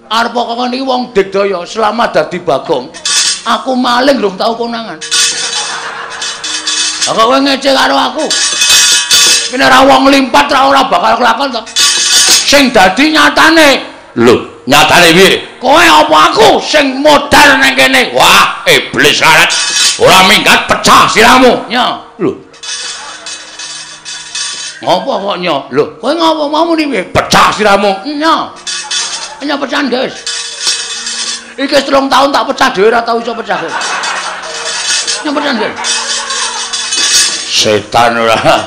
Arep kok ngene iki wong digdaya selama dadi Bagong. Aku maling rung tau konangan. Lah kok kowe ngece karo aku? Kene ora wong limpat ora bakal kelakon to. Sing dadi nyatane. Lho, nyatane piye? Kowe apa aku sing modal nang kene? Wah, iblis larat. Ora minggat pecah sirahmu. Nya. Lho. Ngopo kok nya? Lho, kowe ngopo mau muni piye? Pecah sirahmu. Nya. Nya pecahan, guys. Iki wis 3 tahun tak pecah dhewe ora tau iso pecah kowe. Nya pecahan, guys. Setan ora.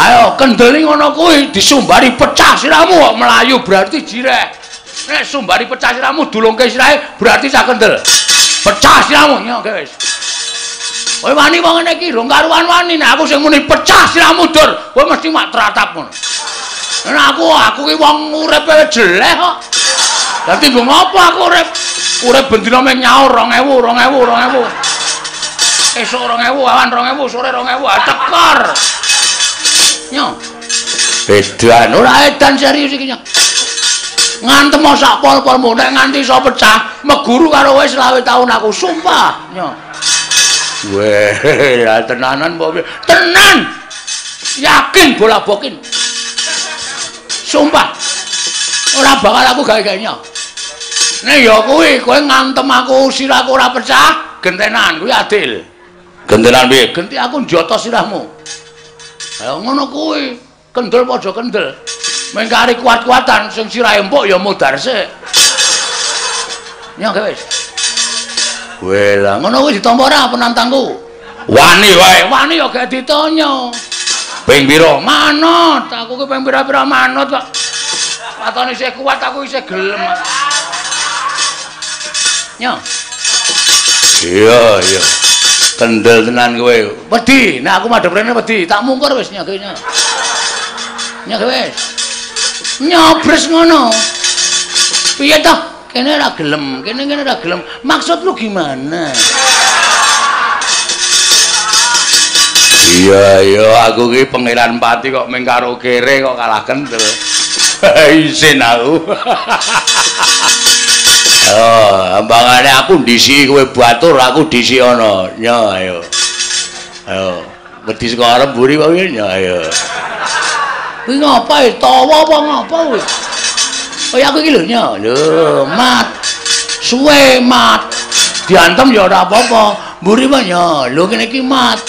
Ayo kendeli ngono kuwi disumbari pecah sirahmu kok melayu berarti jireh. Nek sumbari pecah sirahmu dulungke sirahe berarti cah kendel. Pecah sirahmu nya, guys. Kowe wani wong ngene iki rong karuan wani nek aku sing muni pecah sirahmu dur, kowe mesti mak tratap ngono. Nek aku ki wong uripe jeleh kok. Dadi nggo ngopo aku urip? Urip bendina mung nyaur 2000, 2000, 2000. Esuk 2000, awan 2000, sore 2000, cekor. Nyo. Edan ora edan serius iki nyo. Ngantem sak pol-polmu nek nganti iso pecah, meguru karo kowe 25 taun aku sumpah. Nyo. Weh, ya tenanan apa piye? Tenan. Yakin bola bokin. Sumpah. Ora bakal aku gawe-gawe nyo. Nek ya kuwi kowe ngantem aku sirahku ora pecah, gentenan kuwi adil. Gentenan piye? Genti aku njoto sirahmu. Ha ngono kuwi, kendel padha kendel. Mengkari kuat-kuatan sing sirahe empuk ya modar sik. Nyo wis. Weh lah ngono kuwi ditampa ora penantangku? Wani wae, wani ya gak ditanya. Ping pira? Manut, aku ki ping pira-pira manut kok. Patone isih kuat aku isih gelem. Nyo. Iya, iya. Kendel tenan kowe. Wedi, nek aku madhep rene wedi, tak mungkur wis nyo nyo. Nyo wis. Nyobres ngono. Piye toh? Kene ora gelem, kene kene ora gelem. Maksud lu gimana? Iya, iya, aku ki Pangeran Pati kok mung karo kere kok kalah kendel. Isin aku. Oh, ambangane aku ndisi kowe batur, aku ndisi ana. Nyo, ayo. Ayo, wedi saka arep mburi kok piye? Nyo, ayo. Kuwi ngapa e? Tawa apa ngapa kuwi? Kaya aku iki lho, nyo. Lho, mat. Suwe mat. Diantem ya ora apa-apa. Mburi wae nyo. Lho kene iki mat.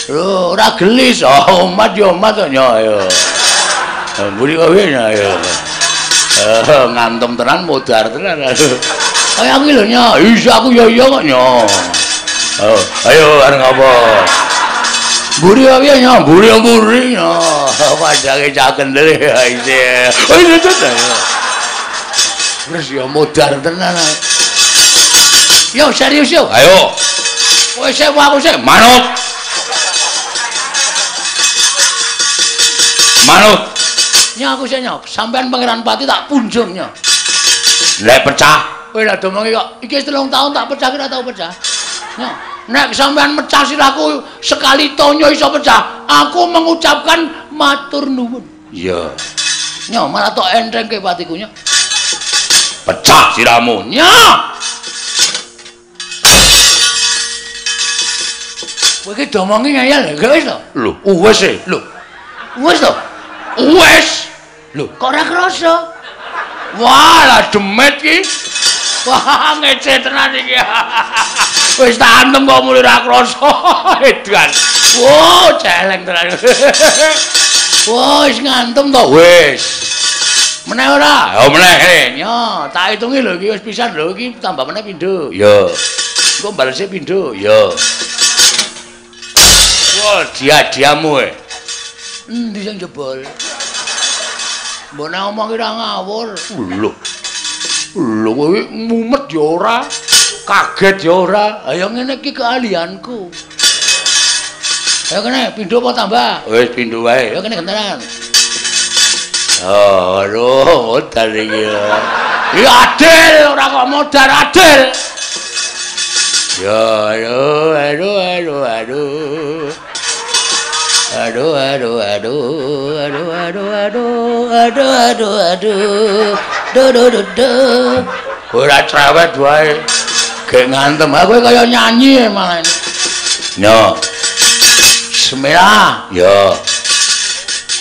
Lho, ora gelis. Oh, mat ya mat kok nyo, ayo. Mburi wae nyo, ayo. Ngantem tenan modar tenan. Kaya aku iki lho nyo. Iya aku ya iya kok nyo. Ayo arep ngapa? Mburi wae nyo, mburi-mburi nyo. Padake cah kendel ya isih. Oh iya tenan. Terus ya modar tenan. Yo serius yo. Ayo. Kowe sik aku sik manut. Manut. Nyo aku sik nyo, sampean Pangeran Pati tak punjung nyo. Nek pecah, kowe lha domongi kok iki wis 3 tahun tak pecah ora tau pecah. Nyo, nek sampean mecah sirahku sekali tonyo iso pecah, aku mengucapkan matur nuwun. Iya. Nyo, malah tok entrengke patiku nyo. Pecah sirahmu. Nyo. Kowe iki domongi ngeyel gak wis to? Lho, wis e. Lho. Wis to? Wis. Lho, kok ora krasa? Wah, lah demit iki. Wah, ngece tenan iki. Wis tak antem kok muni ora krasa. Edan. Wah, celeng tenan. Wah, wis ngantem to? Wis. Meneh ora? Ya meneh kene. Yo, tak hitungi lho iki wis pisan lho iki tambah meneh pindho. Ya. Engko balese pindho. Ya. Wah, dia-diamu e. Endi sing jebol? Mbok nek omong ki ora ngawur. Lho. Lho kowe mumet ya ora, kaget ya ora. Ha ya ngene iki keahlianku. Ayo kene pindho apa tambah? Wis pindho wae. Ya kene gentenan. Oh, aduh, modar iki. Ya adil, ora kok modar adil. Ya, aduh, aduh, aduh, aduh. Aduh, aduh, aduh, aduh, aduh, aduh, aduh, aduh, aduh. Do do do do. Ora cerewet wae. Gek ngantem aku kaya nyanyi malah. Yo. Bismillah. Yo.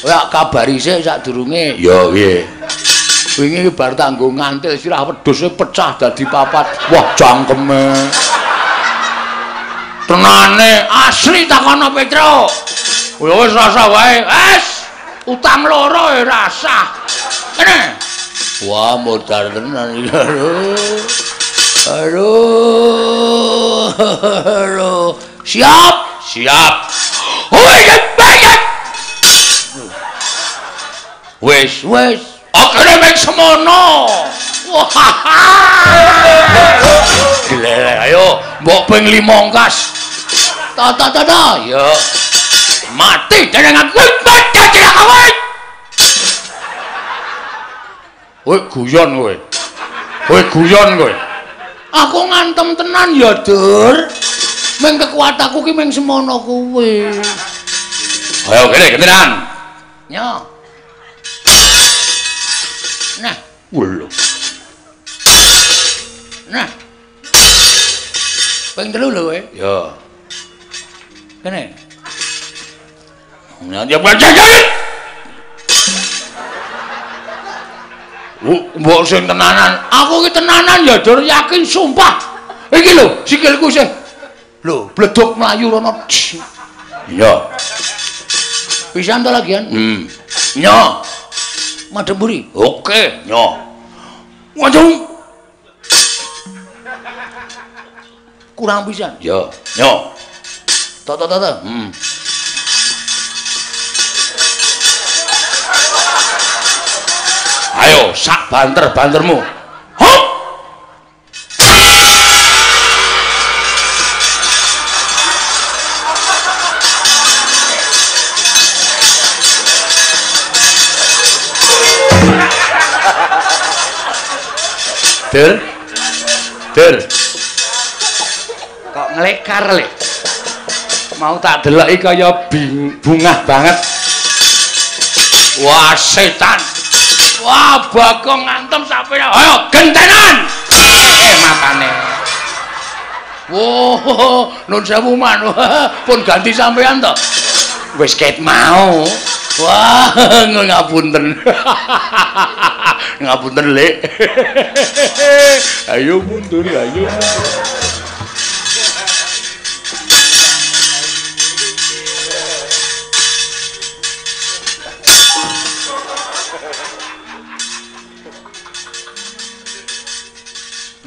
Kowe kabari sik sadurunge. Yo piye? Wingi bar tanggo ngantil sirah wedhuse pecah dadi papat. Wah, cangkeme. Tenane asli takono Petro. Wis rasa wae. Wes, utang loro ya rasah. Kene. Wah, modar tenan iki. Aduh. Aduh. Siap, siap. Wis, wis. Okene mek semono. Wah. Glelek, ayo mbok ping 5 ongkas. Ta ta ta ta. Ya. Mati dening aku. Kowe guyon kowe. Kowe guyon kowe. Aku ngantem tenan ya, Dur. Meng kekuatanku ki meng semono kuwi. Ayo kene gentenan. Yo. Nah, lho. Nah. Ping 3 lho kowe. Ya. Kene. Nah, ya mbok sing tenanan. Aku ki tenanan ya, Dur, yakin sumpah. Iki lho, sikilku sing lho, bleduk mlayu rono. Iya. Pisan to lagian? Nyo. Madhep mburi. Oke, nyo. Waduh. Kurang pisan. Ya, nyo. To to to to. Ayo, sak banter-bantermu. Hop. Dur. Dur. Kok nglekar le? Mau tak deloki kaya bungah banget. Wah, setan. Wah, Bagong ngantem sampe. Ayo gentenan. Matane. Wah, nun sewu man. Pun ganti sampean to. Wis ket mau. Wah, ngapunten. Ngapunten, Lek. Ayo mundur, ayo.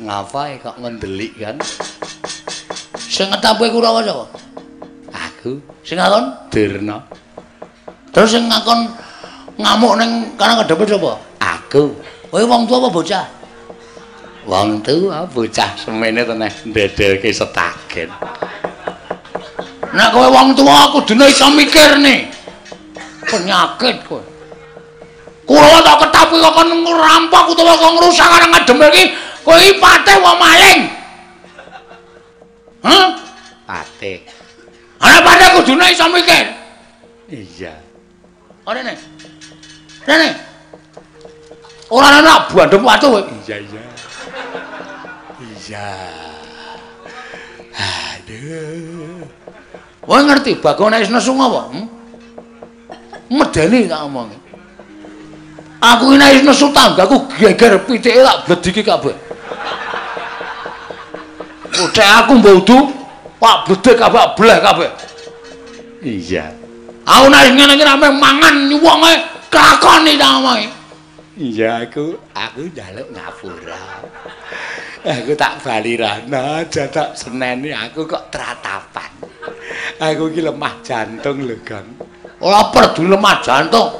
Ngapae kok ngendelik kan? Sing ngetampe Kurawa sapa? Aku. Sing ngakon Durna. Terus sing ngakon ngamuk ning Karang Kadempit sapa? Aku. Kowe wong tuwa apa bocah? Wong tuwa, bocah semene teneh ndedelke setagen. Nek kowe wong tuwa kudune iso mikir nih. Penyakit kowe. Kurawa tak ketapi kok kon ngrampok utawa kok ngrusak Karang Kadempit iki. Kowe iki patih wong maling. Hah? Patih. Ana patih kudune iso mikir. Iya. Rene. Rene. Ora ana bandhem watu kowe. Iya, iya. Iya. Aduh. Kowe ngerti Bagong nek wis nesu apa? Medeni tak omongi. Aku iki nek wis nesu tanggaku geger pitike tak blediki kabeh. Ucek aku mbok udu, pak bledek kabeh bleh kabeh. Iya. Aku nek ngene iki rame mangan wonge kelakoni tak omongi. Iya, aku njaluk ngapura. Aku tak bali rana, aja tak seneni aku kok tratapan. Aku iki lemah jantung lho, Gong. Ora perdu lemah jantung.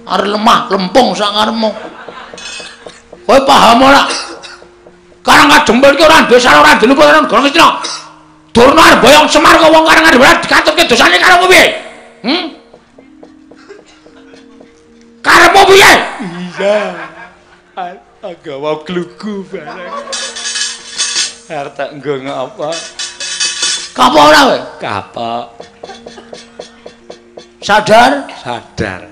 Arep lemah lempung sak karepmu. Kowe paham ora? Karang Kadempit iki ora duwe salah, ora duwe ora negara Ngastina. Durna arep boyong Semar kok wong Karang Kadempit dikatutke dosane karepmu piye? Karepmu piye? Iya. Agawa glugu bareng. Arep tak nggo ngapa? Kapok ora kowe? Kapok. Sadar? Sadar.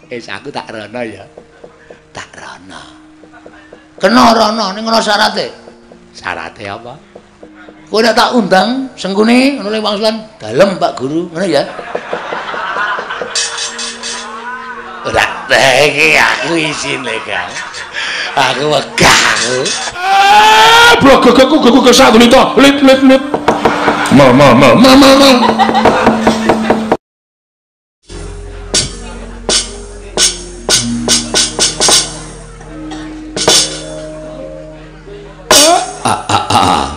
Wis aku tak rono ya. Tak rono. Kena ora ana ning ana syarate. Syarate apa? Kowe nek tak undang Sengkuni ngono le wangsulan dalem Pak Guru, ngono ya. Ora iki aku isine, Kang. Aku wegah aku. Blogogku gogo kesadulita. Lit lit lit. Ma ma ma ma ma ma.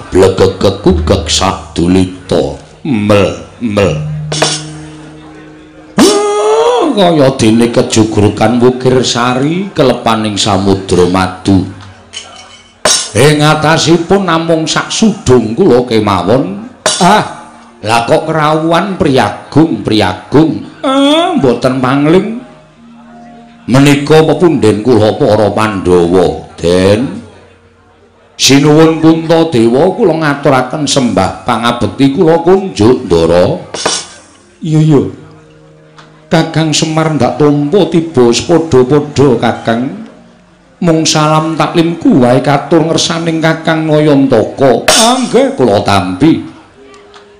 Blegegegku geksadulita. Mel mel. Kaya dene kejugrukan Wukir Sari kelepaning samudra madu. Ing atasipun namung sak sudung kula kemawon. Ah, lah kok kerawuhan priyagung priyagung. Ah, mboten pangling. Menika pepunden kula para Pandhawa, Den. Sinuwun Puntadewa kula ngaturaken sembah pangabekti kula kunjuk Ndara. Iya iya. Kakang Semar ndak tampa tiba sepadha-padha Kakang. Mung salam taklimku wae katur ngersaning Kakang Nayantaka. Ah nggih kula tampi.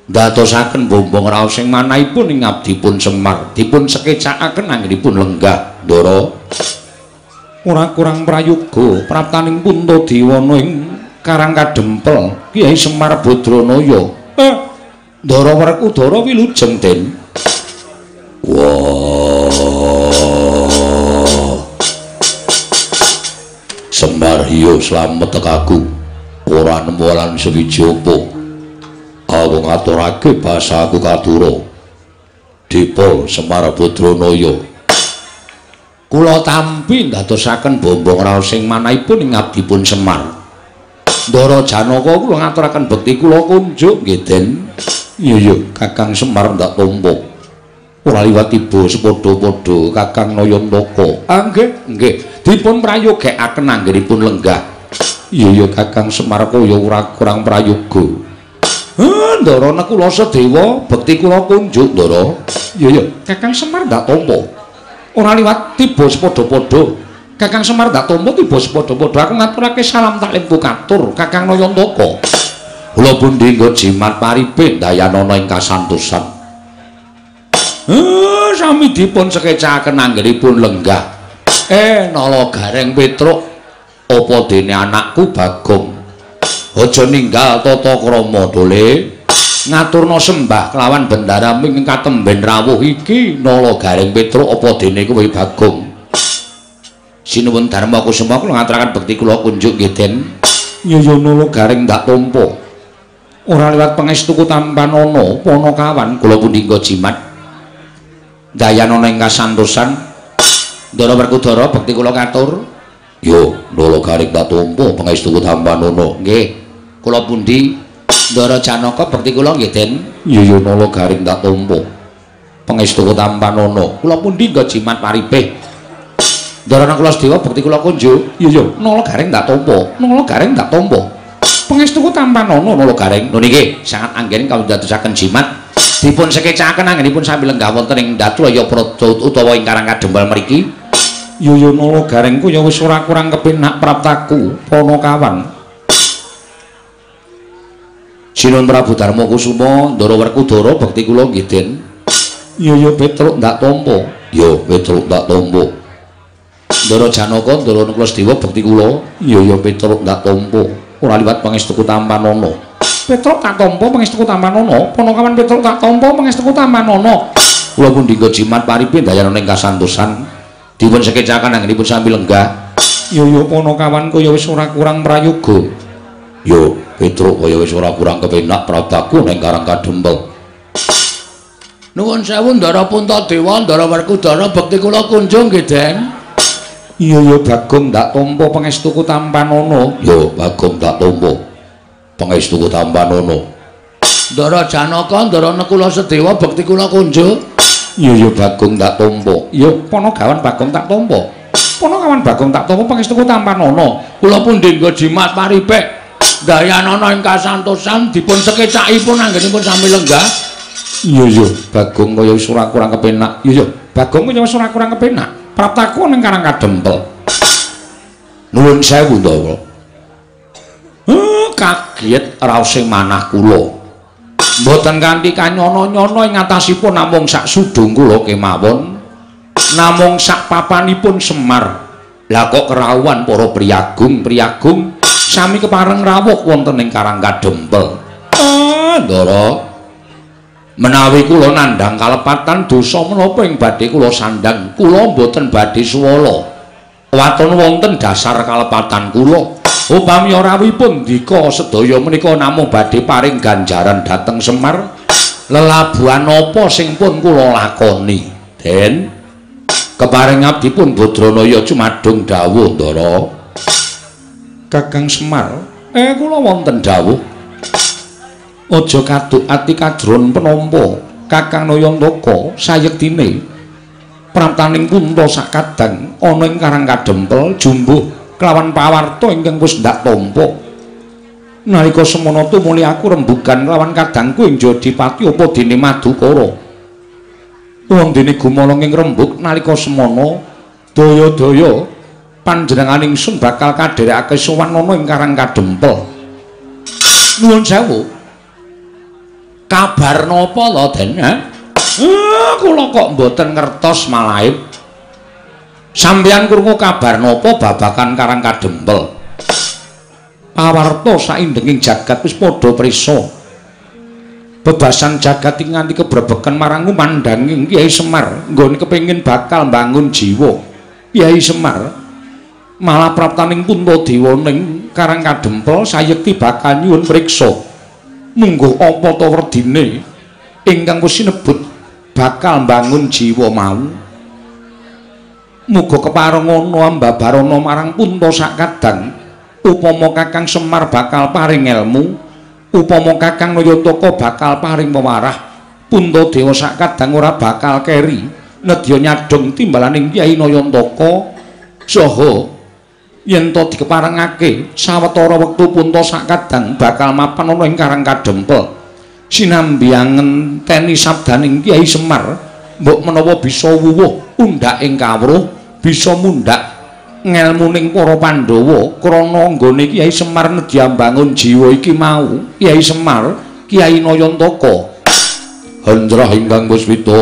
Ndadosaken bombong raos sing manahipun ing abdipun Semar dipun sekecakaken anggenipun lenggah Ndara. Ora kurang prayoga praptaning Puntadewana ing Karang Kadempel Kyai Semar Badranaya. Ndara Werkudara wilujeng Den. Wah. Semar hiyo slamet tekaku. Ora nemu lan sewiji apa. Aku ngaturake basaku katura. Dipol Semar Badranaya. Kula tampi ndadosaken bombong raos sing manahipun ing abdipun Semar. Ndara Janaka kula ngaturaken bekti kula kunjuk nggih Den. Iya iya Kakang Semar ndak tampa. Ora liwat tiba sepadha-padha Kakang Nayantaka. Ah nggih nggih dipun prayogekaken anggenipun lenggah. Iya iya Kakang Semar kaya ora kurang prayoga. Ndara Nakula Sadewa bekti kula kunjuk Ndara. Iya iya Kakang Semar ndak tampa. Ora liwat tiba sepadha-padha Kakang Semar ndak tampa tiba sepadha-padha aku ngaturake salam taklimku katur Kakang Nayantaka. Kula pundi nggo jimat paripe ndayanana ing kasantosan. Sami dipun sekecakaken anggenipun lenggah. Nala Gareng Petruk apa dene anakku Bagong aja ninggal tata krama dole ngaturna sembah kelawan bendara ing katemben rawuh iki. Nala Gareng Petruk apa dene kowe Bagong? Sinuwun Darma Kusuma kula ngaturaken bekti kula kunjuk nggih Den. Iya iya Nala Gareng ndak tampa. Ora liwat pangestuku tampanana Panakawan kula pundi nggo jimat dayanana ing kasantosan. Ndara Werkudara bekti kula katur. Yo Nala Gareng tak tampa pangestuku tampanana. Nggih kula pundi Ndara Janaka bekti kula nggih Den. Iya iya Nala Gareng tak tampa pangestuku tampanana. Kula pundi nggo jimat paripih. Ndara Nakula Sadewa bekti kula kunjuk. Iya iya Nala Gareng tak tampa. Nala Gareng tak tampa pangestuku tampanana Nala Gareng. Lho niki sangat anggen kawula ndadosaken jimat dipun sekecakaken anggenipun sami lenggah wonten ing Datulaya Praja utawa ing Karang Kadempel mriki. Iya iya Nala Gareng ku ya wis ora kurang kepenak praptaku Panakawan. Sinuwun Prabu Darma Kusuma Ndara Werkudara bekti kula nggih Den. Iya iya Petruk ndak tampa. Ya Petruk ndak tampa. Ndara Janaka Ndara Nakula Sadewa bekti kula. Iya iya Petruk ndak tampa. Ora liwat pangestuku tampanana. Petruk tak tampa pangestuku tampanana. Panakawan Petruk tak tampa pangestuku tampanana. Kula pundi nggo jimat paripe ndayanana ing kasantosan. Dipun sekecaken anggenipun sami lenggah. Iya iya Panakawan kaya wis ora kurang prayoga. Yo Petruk kaya wis ora kurang kepenak praptaku ning Karang Kadempel. Nuwun sewu Ndara Puntadewa Ndara Werkudara bekti kula kunjung nggih Den. Iya iya Bagong ndak tampa pangestuku tampanana. Yo Bagong ndak tampa pangestuku tampanana. Ndara Janaka Ndara Nakula Sadewa bekti kula kunjuk. Iya iya Bagong ndak tampa. Iya Panagawan Bagong tak tampa. Panakawan Bagong tak tampa pangestuku tampanana. Kula pundi nggo jimat paripek dayanana ing kasantosan dipun sekecakipun anggenipun sami lenggah. Iya iya Bagong kaya wis ora kurang kepenak. Iya iya Bagong kaya wis ora kurang kepenak. Praptaku ning Karang Kadempel. Nuwun sewu Ndara. Kaget raosing manah kula. Mboten kanthi kanyono-nyono ing atasipun namung sak sudung kula kemawon. Namung sak papanipun Semar. Lah kok kerawuhan para priyagung-priyagung sami kepareng rawuh wonten ing Karang Kadempel. Ndara. Menawi kula nandhang kalepatan dosa menapa ing badhe kula sandhang, kula mboten badhe suwala. Waton wonten dasar kalepatan kula. Upami rawuhipun ndika sedaya menika namung badhe paring ganjaran dhateng Semar, lelabuhan apa sing pun kula lakoni? Den keparing abdipun Badranaya cumadung dawuh Ndara. Kakang Semar, kula wonten dawuh. Aja kaduk ati kajron penampa Kakang Nayantaka sayektine praptaning Punta sakadang ana ing Karang Kadempel jumbuh kelawan pawarta ingkang wis ndak tampa. Nalika semana tumuli aku rembugan kelawan kadangku ing Jodipati apa dene Madukara. Wondene gumaleng ing rembug nalika semana daya-daya panjenengan ingsun bakal kadherekake sowan ana ing Karang Kadempel. Nuwun sewu. Kabar napa to, Den? Kula kok mboten ngertos malaib. Sampeyan krungu kabar napa babagan Karang Kadempel? Pawarta saindenging jagat wis padha prisa. Bebasan jagat iki nganti kebrebeken marang ngumandhanging Kyai Semar nggone kepengin bakal mbangun jiwa. Kyai Semar malah praptaning Puntadewa ning Karang Kadempel sayekti bakal nyuwun priksa. Mungguh apa ta werdine ingkang wis sinebut bakal mbangun jiwa mau. Muga kepareng ana ambabarana marang Punta sakadang. Upama Kakang Semar bakal paring elmu, upama Kakang Nayantaka bakal paring pewarah, Puntadewa sakadang ora bakal keri nedya nyadhong timbalaning Kyai Nayantaka. Saha yen to dikeparengake sawetara wektu Punta sakadang bakal mapan ana ing Karang Kadempel. Sinambi ngenteni sabdaning Kyai Semar, mbok menawa bisa wuwuh undhak ing kawruh, bisa mundhak ngelmuning para Pandhawa krana nggone Kyai Semar nedya mbangun jiwa iki mau. Kyai Semar, Kyai Nayantaka. Hendrah ingkang puswita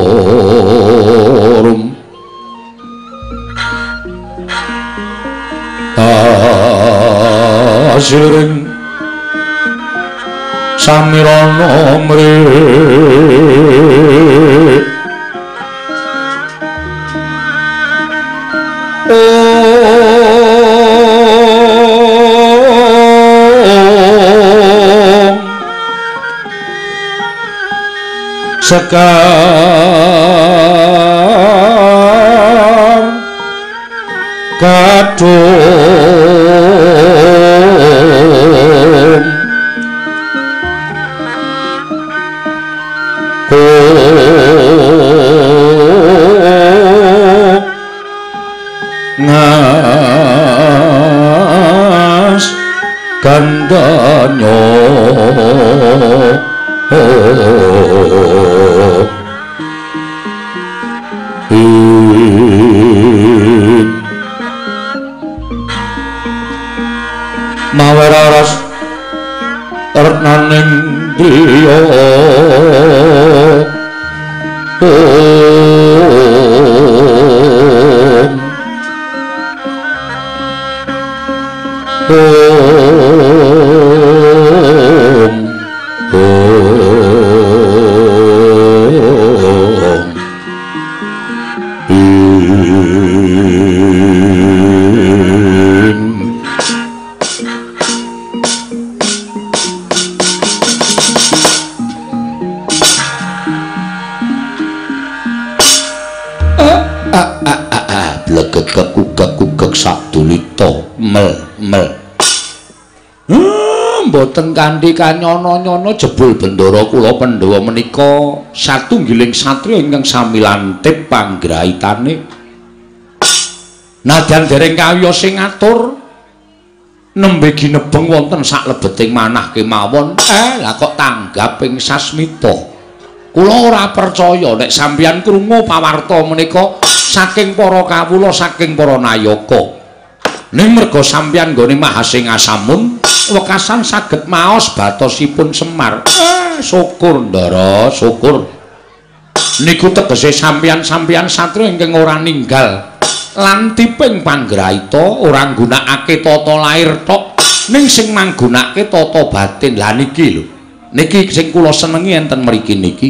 rum asiring samirana mri sekar kadung ngas gandanyo maweraras retnaning driya om om om kekugek-kugek sadulita mel mel. Mboten kanthi kanyono-nyono jebul bendara kula Pandhawa menika satunggiling satriya ingkang sami lantip panggraitane. Nadyan dereng kawiyos sing ngatur nembe ginebeng wonten saklebeting manah kemawon. Lah kok tanggap ing sasmita. Kula ora percaya nek sampeyan krungu pawarta menika saking para kawula, saking para nayaka. Ning merga sampeyan nggone Mahasingasamun wekasan saged maos batosipun Semar. Syukur Ndara, syukur. Niku tegese sampeyan-sampeyan satriya ingkang ora ninggal lantiping panggraita, ora nggunakake tata lair tok, ning sing manggunakake tata batin. Lah niki lho, niki sing kula senengi enten mriki niki.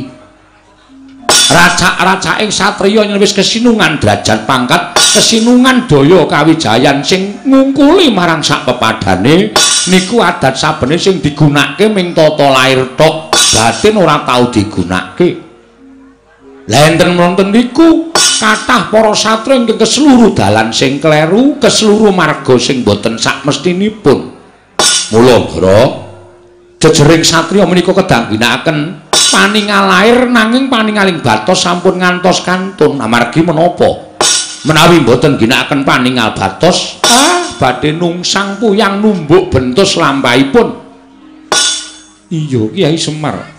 Racak-racaking satriya yen wis kesinungan derajat pangkat, kesinungan daya kawijayan sing ngungkuli marang sak pepadane niku adat sabene sing digunakake ming tata lair tok, batin ora tau digunakake. Lah enten wonten niku kathah para satriya ingkang keseluruh dalan sing kleru, keseluruh marga sing boten sakmestinipun. Mula Ndara, jejering satriya menika kedah ngginakaken paningal lair nanging paningaling batos sampun ngantos kantun. Amargi menapa? Menawi mboten ngginakaken paningal batos, badhe nungsang puyang numbuk bentus lampahipun. Iya Kyai Semar,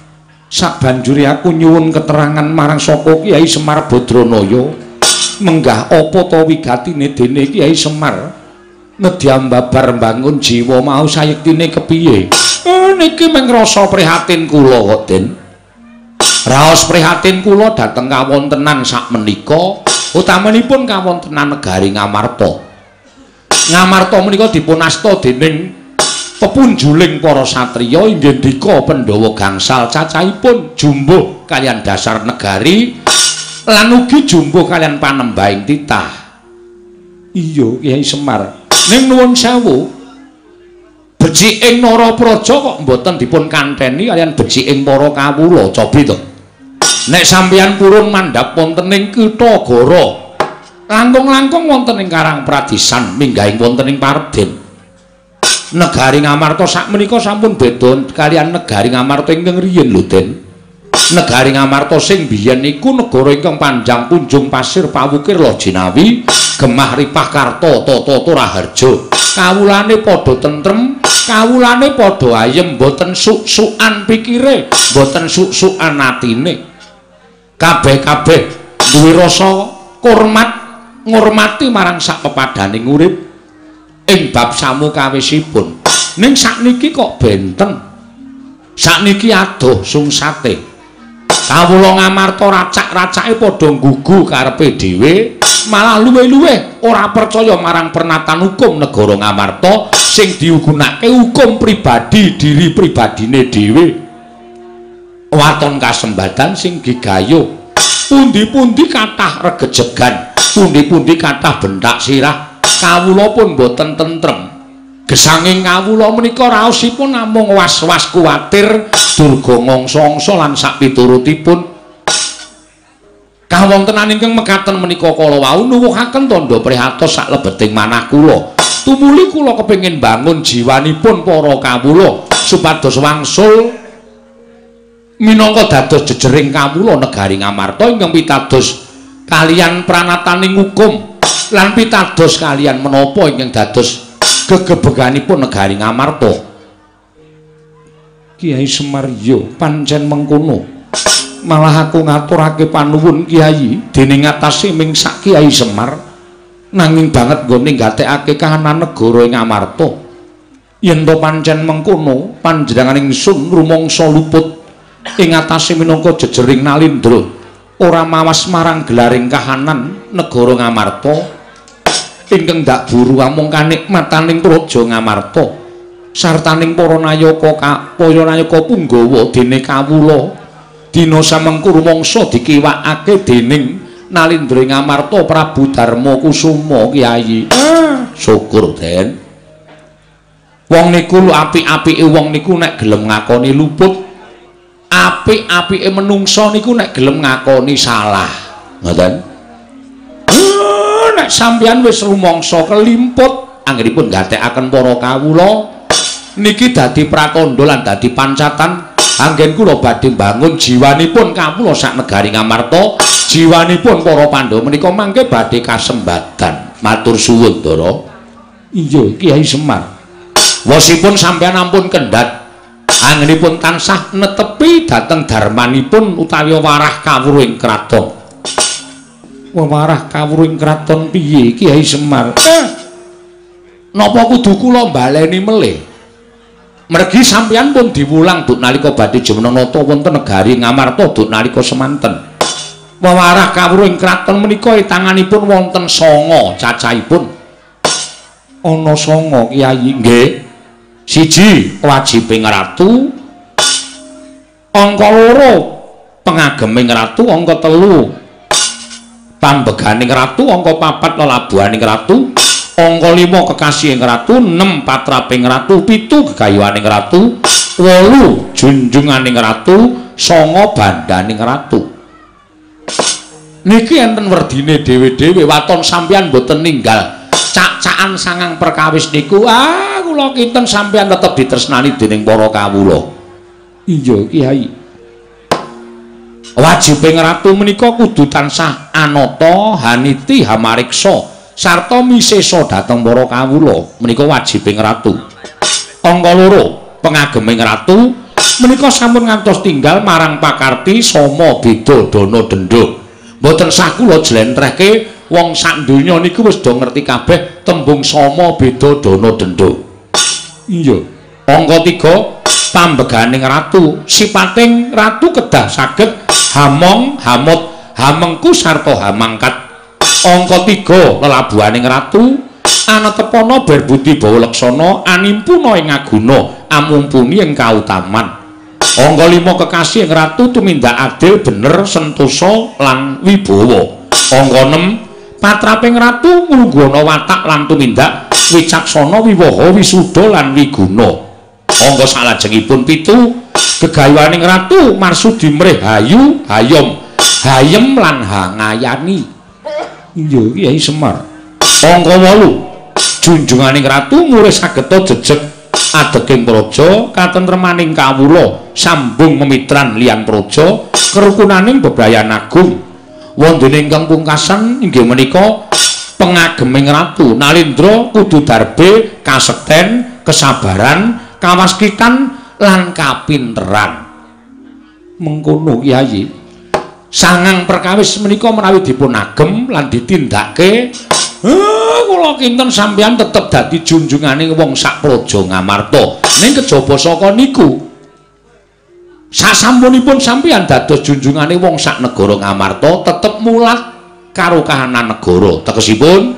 sabanjure aku nyuwun keterangan marang saka Kyai Semar Badranaya, menggah apa ta wigatine dene Kyai Semar ngedyam babar mbangun jiwa mau sayektine kepiye? Niki mung rasa prihatin kula kok, Den. Raos prihatin kula dhateng kawontenan sakmenika, utamanipun kawontenan negari Ngamarta. Ngamarta menika dipun asta dening pepunjuling para satriya inggih ndika Pandhawa gangsal cacahipun jumbuh kaliyan dasar negari lan ugi jumbuh kaliyan panembahing titah. Iya Kyai Semar, ning nuwun sewu, beciking Narapraja kok mboten dipun kanteni kaliyan beciking para kawula. Cobi to, nek sampeyan purun mandhap wonten ing Kitha Gara, langkung-langkung wonten ing Karang Pradisan minggahing wonten ing Parden. Negari Ngamarta sakmenika sampun beda kaliyan negari Ngamarta ingkang riyin lho, Den. Negari Ngamarta sing biyen niku negara ingkang panjang punjung pasir pawukir Lojinawi, gemah ripah karta tata raharja. Kawulane padha tentrem, kawulane padha ayem, mboten suk-sukan pikire, mboten suk-sukan atine. Kabeh-kabeh duwe rasa hormat, ngurmati marang sak pepadaning urip ing bab samukawisipun. Ning sakniki kok benten. Sakniki adoh sungsate. Kawula Ngamarta racak-racake padha nggugu karepe dhewe, malah luwih-luwih ora percaya marang pernatan hukum negara Ngamarta sing diugunake hukum pribadi diri pribadine dhewe. Waton kasembadan sing gigayuh, pundi-pundi kathah regejegan, pundi-pundi kathah bentak sirah. Kawula pun boten tentrem. Gesanging kawula menika raosipun namung was-was kuwatir durga ngangsa-angsa lan sapiturutipun. Kawontenan ingkang mekaten menika kala wau nuwuhaken tandha prihatos saklebeting manah kula. Tumuli kula kepengin bangun jiwanipun para kawula supados wangsul minangka dados jejering kawula negari Ngamarta ingkang pitados kaliyan pranataning hukum lan pitados kaliyan menapa ingkang dados gegebeganipun negari Ngamarta. Kyai Semar, yo pancen mengkono. Malah aku ngaturake panuwun Kyai dening ngatasi ming sak Kyai Semar, nanging banget nggone nggatekake kahanan negara ing Ngamarta. Yen to pancen mengkono, panjenengan ingsun rumangsa luput ing atase minangka jejering nalindra, ora mawas marang gelaring kahanan negara Ngamarta ingkang ndak buru amung kanikmataning praja Ngamarta sartaning para nayaka para nayaka punggawa dene kawula dina samengku rumangsa dikiwakake dening nalindra Ngamarta Prabu Darma Kusuma. Kyai, syukur Den. Wong niku apik-apike wong niku nek gelem ngakoni luput, apik-apike menungsa niku nek gelem ngakoni salah. Ngoten. Nek sampeyan wis rumangsa kelimput anggenipun gathekaken para kawula niki dadi pratandha lan dadi pancatan anggen kula badhe mbangun jiwanipun kawula sak negari Ngamarta, jiwanipun para Pandhawa menika mangke badhe kasembadan. Matur suwun, Ndara. Iya Kyai Semar, wosipun sampeyan ampun kendhat anggenipun tansah netepi dhateng darmanipun utawi warah kawruh ing kraton. Wewarah kawruh ing kraton piye Kyai Semar? Napa kudu kula baleni melih? Mergi sampeyan pun diwulang duk nalika badhe jumeneng nata wonten negari Ngamarta duk nalika semanten. Wewarah kawruh ing kraton menika tanganipun wonten 9 cacahipun. Ana 9 Kyai nggih. Siji wajibing ratu, angka 2 pengageming ratu, angka 3 pambeganing ratu, angka 4 lelabuhaning ratu, angka 5 kekasihing ratu, 6 patraping ratu, 7 gegayuhaning ratu, 8 junjunganing ratu, 9 bandaning ratu. Niki enten werdine dhewe-dhewe, waton sampeyan mboten ninggal cak-cakan sangang perkawis niku. Ah, kula kinten sampeyan tetep ditresnani dening para kawula. Iya, Kyai. Wajibing ratu menika kudu tansah anata, haniti, hamariksa sarta misesa dhateng para kawula. Menika wajibing ratu. Angka 2, pengageming ratu menika sampun ngantos tinggal marang pakarti sama beda dana denda. Mboten sah kula jlentrehke wong sak donya niku wis do ngerti kabeh tembung sama beda dana denda. Iya. Angka 3, pambeganing ratu. Sipating ratu kedah saged hamong, hamut, hamengku sarta hamangkat. Angka 3, lelabuhaning ratu anetepana berbudi bawa laksana animpuna ing aguna amumpuni ing kautaman. Angka 5, kekasih ing ratu tumindak adil, bener, sentosa lan wibawa. Angka 6, patraping ratu nglungguhana watak lan tumindak wicaksana, wiwaha, wisuda lan wiguna. Angka salajengipun 7, gegayuhaning ratu marsudi mrih hayu, hayom, hayem lan hangayani. Iya, Kyai Semar. Angka 8, junjunganing ratu murih sageta jejeg adeking praja, katentremaning kawula, sambung memitran liyan praja, kerukunaning bebrayan agung. Wondene ingkang pungkasan inggih menika pengageming ratu Nalindra kudu darbe kasekten, kesabaran, kawaskitan lan kapinteran. Mengkono Kyai. Sangang perkawis menika menawi dipun agem lan ditindakake, kula kinten sampeyan tetep dadi junjungane wong sak praja Ngamarta. Ning kejaba saka niku, sasampunipun sampeyan dados junjungane wong sak negara Ngamarta, tetep mulat karo kahanan negara. Tegesipun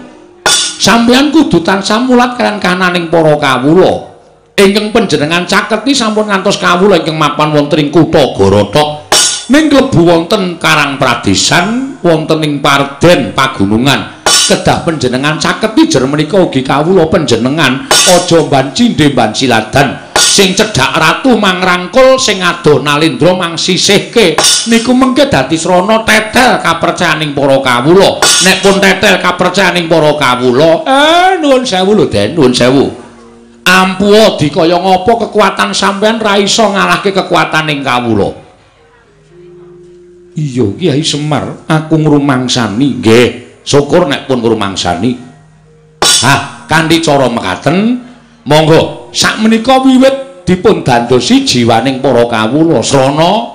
sampeyan kudu tansah mulat kaliyan kahananing para kawula. Ingkang panjenengan caketi sampun ngantos kawula ingkang mapan wonten ing kutha Gorothok, ning klebu wonten Karang Pradesan, wonten ing Parden pagunungan. Kedah panjenengan caketi jer menika ugi kawula panjenengan aja mban cindhe mban siladan. Sing cedhak ratu mangrangkul, sing adoh Nalindra mangsisihke. Niku mengke dadi srana tetel kapercayaning para kawula. Nek pun tetel kapercayaning para kawula, nuwun sewu lho Den, nuwun sewu. Ampuha dikaya ngapa kekuatan sampeyan ra iso ngalahke kekuataning kawula. Iya, Kyai Semar, aku ngrumangsani. Nggih, syukur nek pun ngrumangsani. Hah, kanthi cara mekaten, monggo sakmenika wiwit dipun dandosi jiwaning para kawula. Srana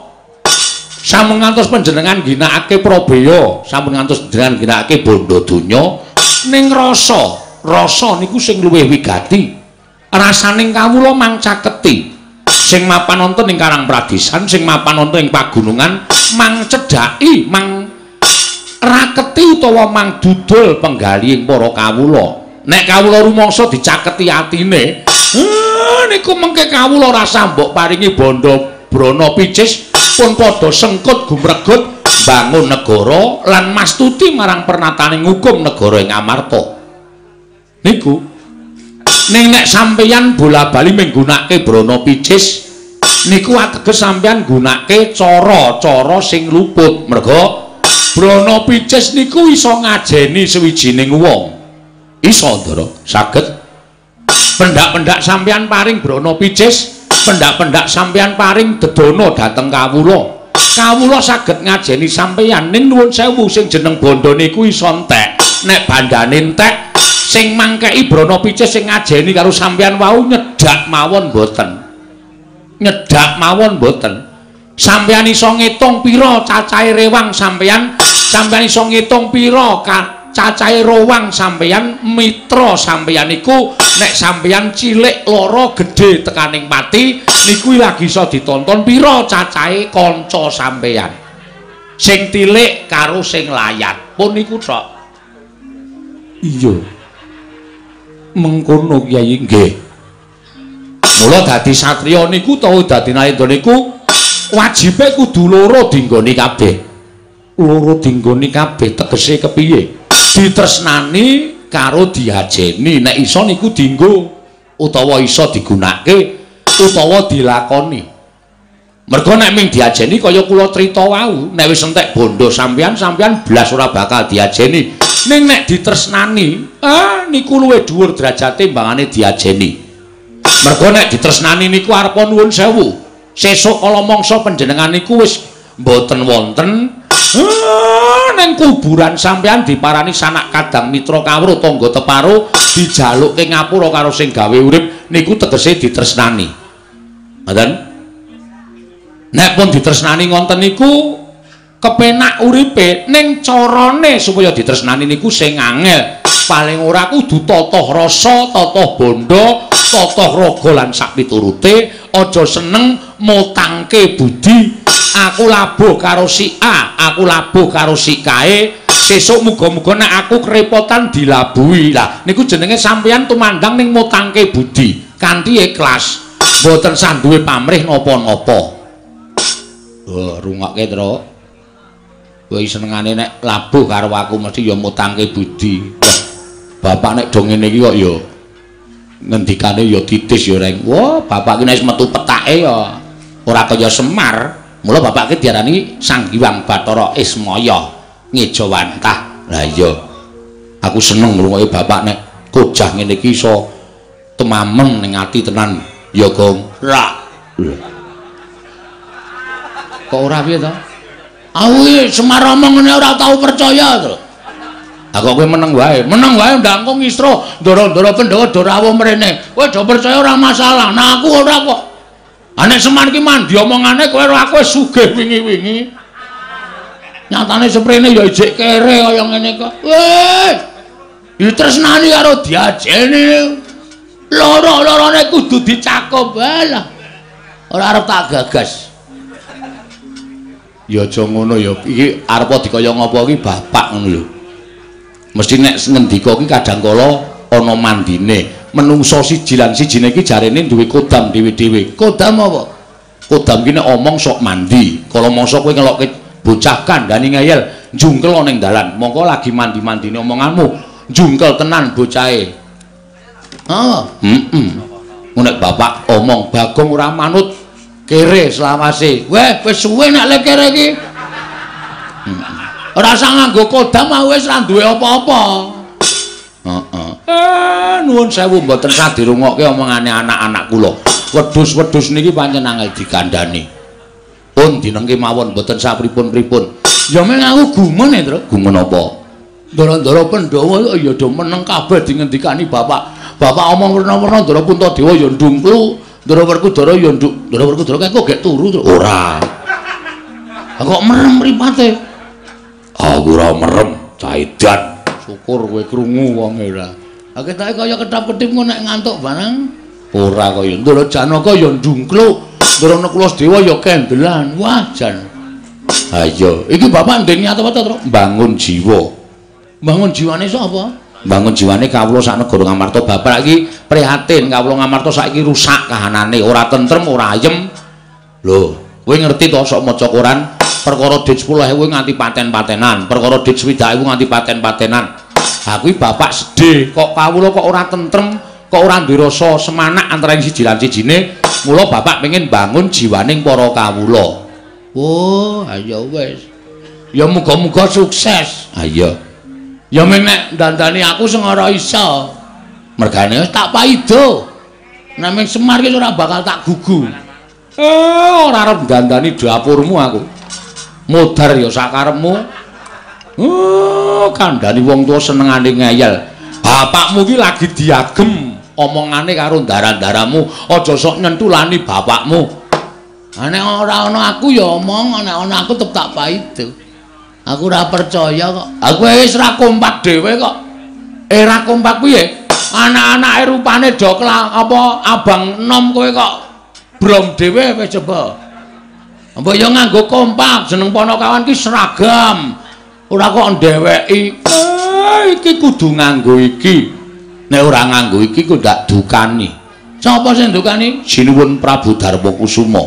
sampun ngantos panjenengan ginakake prabeya, sampun ngantos panjenengan ginakake bondo donya, ning rasa, rasa niku sing luwih wigati. Rasaning kawula mang caketi. Sing mapan wonten ing Karang Pradesan, sing mapan wonten ing pagunungan, mang cedhaki, mang raketi utawa mang dudul penggalihing para kawula. Nek kawula rumangsa dicaketi atine, niku mengke kawula rasa mbok paringi bondo brana picis pun padha sengkut gumregut bangun negara lan mastuti marang pernataning hukum negara ing Amarta. Niku ning nek sampeyan bola-bali menggunakake brana picis niku ateges sampeyan nggunakake cara-cara sing luput. Merga brana picis niku iso ngajeni sawijining wong. Iso, Ndara, saged. Pendak-pendak sampeyan paring brana picis, pendak-pendak sampeyan paring dedana dhateng kawula. Kawula saged ngajeni sampeyan, ning nuwun sewu sing jeneng bondo niku iso entek. Nek bandane entek, sing mangkeki brana picis sing ngajeni karo sampeyan wau nyedak mawon mboten. Nyedak mawon mboten. Sampeyan iso ngitung pira cacahe rewang sampeyan, sampeyan iso ngitung pira Cacahe rowang sampeyan, mitra sampeyan niku nek sampeyan cilik lara gedhe tekaning pati niku lagi iso ditonton pira cacahe kanca sampeyan. Sing tilik karo sing layat pun niku tok. Iya. Mengkono Kyai nggih. Mula dadi satriya niku utawa dadi narendra niku wajibe kudu loro dinggoni kabeh. Loro dinggoni kabeh tegese kepiye? Ditresnani karo diajeni. Nek iso niku dinggo utawa iso digunakake utawa dilakoni. Mergo nek ming diajeni kaya kula crita wau, nek wis entek bondo sampeyan, sampeyan blas ora bakal diajeni. Ning nek ditresnani, niku luwih dhuwur derajate mbangane diajeni. Mergo nek ditresnani niku arepa nuwun sewu. Sesuk kala mangsa panjenengan niku wis mboten wonten ning kuburan sampeyan diparani sanak kadang mitra kawruh tangga teparo dijalukke ngapura karo sing gawe urip niku tegese ditresnani. Ngoten? Nek pun ditresnani ngonten niku kepenak uripe, ning carane supaya ditresnani niku sing angel. Paling ora kudu tata rasa, tata bondo, tata raga lan sakpiturute, aja seneng motangke budi. Aku labuh karo si A, aku labuh karo si kae, sesuk muga-muga nek aku kerepotan dilabuhi. Lah niku jenenge sampeyan tumandang ning motangke budi kanthi ikhlas, mboten sah duwe pamrih napa-napa. Oh, rungokke, Truk. Kowe senengane nek labuh karo aku mesti ya motangke budi. Bapak nek do ngene iki kok ya ngendikane ya titis ya reng. Wah, bapak ki nek wis metu petake ya ora kaya Semar. Mula bapak ki diarani Sang Hyang Bathara Ismaya ngejawantah. Lah iya. Aku seneng ngrungokke bapak nek kojah ngene iki iso temameng ning ati tenan. Ya, Gong. Ra. Kok ora piye to? Aku iki Semar omong ngene ora tau percaya to. Lah kok kowe meneng wae. Meneng wae ndang kok ngisro ndoro-ndoro Pandhawa do rawuh mrene. Kowe do percaya ora masalah. Nah aku ora kok. Ah nek Semar ki mandi omongane kowe ora aku wis sugih wingi-wingi. Nyatane seprene ya ijik kere kaya ngene kok. Weh. Ditresnani karo diajeni. Loro-lorone kudu dicakup. Alah. Ora arep tak gagas. Ya aja ngono ya. Iki arepa dikaya ngapa iki bapak ngono lho. Mesti nek ngendika iki kadang kala ana mandine. Menungso siji lan sijine iki jarene duwe kodam dhewe-dhewe. Kodam apa? Kodam ki nek omong sok mandi. Kala mangsa kowe ngelokke bocah kandhani ngeyel, njungkel ning dalan. Mongko lagi mandi-mandine omonganmu, njungkel tenan bocahe. Heeh. Heeh. Nek bapak omong Bagong ora manut kere selawase. Weh, wis suwe nek le kere iki. Ora usah nganggo kodam wis ora duwe apa-apa. Heeh. Nuwun sewu mboten sah dirungokke omongane anak-anak kula. Wedhus-wedhus niki pancen angel dikandhani. Pun dinengke mawon mboten sah pripun-pripun. Ya men aku gumun e, Truk. Gumun apa? Ndara-ndara Pandhawa ya do meneng kabeh dingendikani bapak. Bapak omong werna-werna Ndara Puntadewa ya ndungklu, Ndara Werkudara ya nduk. Ndara Werkudara kae kok gek turu, Truk. Ora. Kok merem mripate? Aku ora merem, caidan. Syukur kowe krungu wong ora. Ha ketoke kaya ketap-ketip ngono nek ngantuk barang. Ora kaya Ndara Janaka ya ndungkluk, Ndara Nakula Sedewa ya kendelan. Wah, jan. Ha iya, iki bapak ndek niat apa to, Truk? Bangun jiwa. Bangun jiwane sapa? Bangun jiwane kawula sak negara Ngamarta. Bapak iki prihatin kawula Ngamarta saiki rusak kahanane, ora tentrem, ora ayem. Lho, kowe ngerti to sok maca koran perkara dit 10.000 nganti paten-patenan, perkara dit 60.000 nganti paten-patenan. Ha kuwi bapak sedih, kok kawula kok ora tentrem, kok ora duwe rasa semanak antara siji lan sijine. Mula bapak pengen bangun jiwaning para kawula. Oh, ayo wis. Ya muga-muga sukses. Ha iya. Ya meng nek dandani aku sing ora iso. Mergane wis tak paido. Nek meng Semar ki ora bakal tak gugu. Ora arep dandani dapurmu aku. Modar ya sakarepmu. Oh, kandhani wong tuwa senengane ngeyel. Bapakmu ki lagi diagem omongane karo ndara-ndaramu, aja sok nyentulani bapakmu. Ha nek ora ana aku ya omong, nek ana aku tetep tak paido. Aku ora percaya kok. Aku wis ora kompak dhewe kok. Ora kompak piye? Anak-anake rupane do apa abang enom kowe kok brom dhewe wis coba. Mbok yo nganggo kompak, jeneng Ponokawan ki seragam. Ora kok ndeweki. Iki kudu nganggo iki. Nek ora nganggo iki ku ndak dukani. Sapa sing dukani? Sinuwun Prabu Darma Kusuma.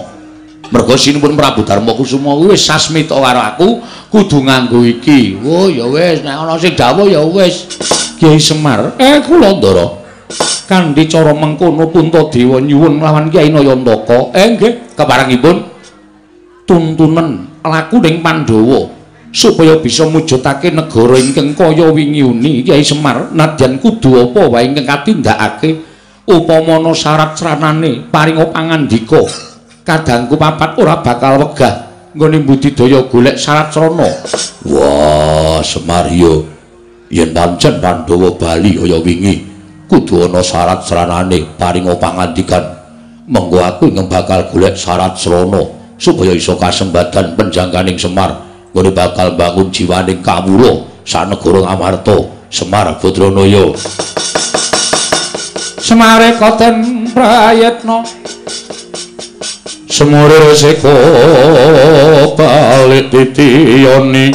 Mergo Sinuwun Prabu Darma Kusuma kuwi wis sasmita karo aku kudu nganggo iki. Oh ya wis, nek ana sing dawuh ya wis. Kyai Semar, kula Ndara. Kanthi cara mengkono Puntadewa nyuwun lawan Kyai Nayantaka. Nggih, keparengipun tuntunan laku ning Pandhawa supaya bisa mujudake negara ingkang kaya wingi uni. Kyai Semar, nadyan kudu apa wae ingkang katindakake upama ana syarat sranane paringa pangandika. Kadangku papat ora bakal wegah nggone budidaya golek syarat srana. Wah, Semar yo yen pancen Pandhawa bali kaya wingi kudu ana syarat sranane paringa pangandikan. Mengko aku ingkang bakal golek syarat srana supaya iso kasembadan penjangkaning Semar nggone bakal bangun jiwaning kawula sanegara Ngamarta. Semar Badranaya. Semare koten prayitna semure seka balik titiyoni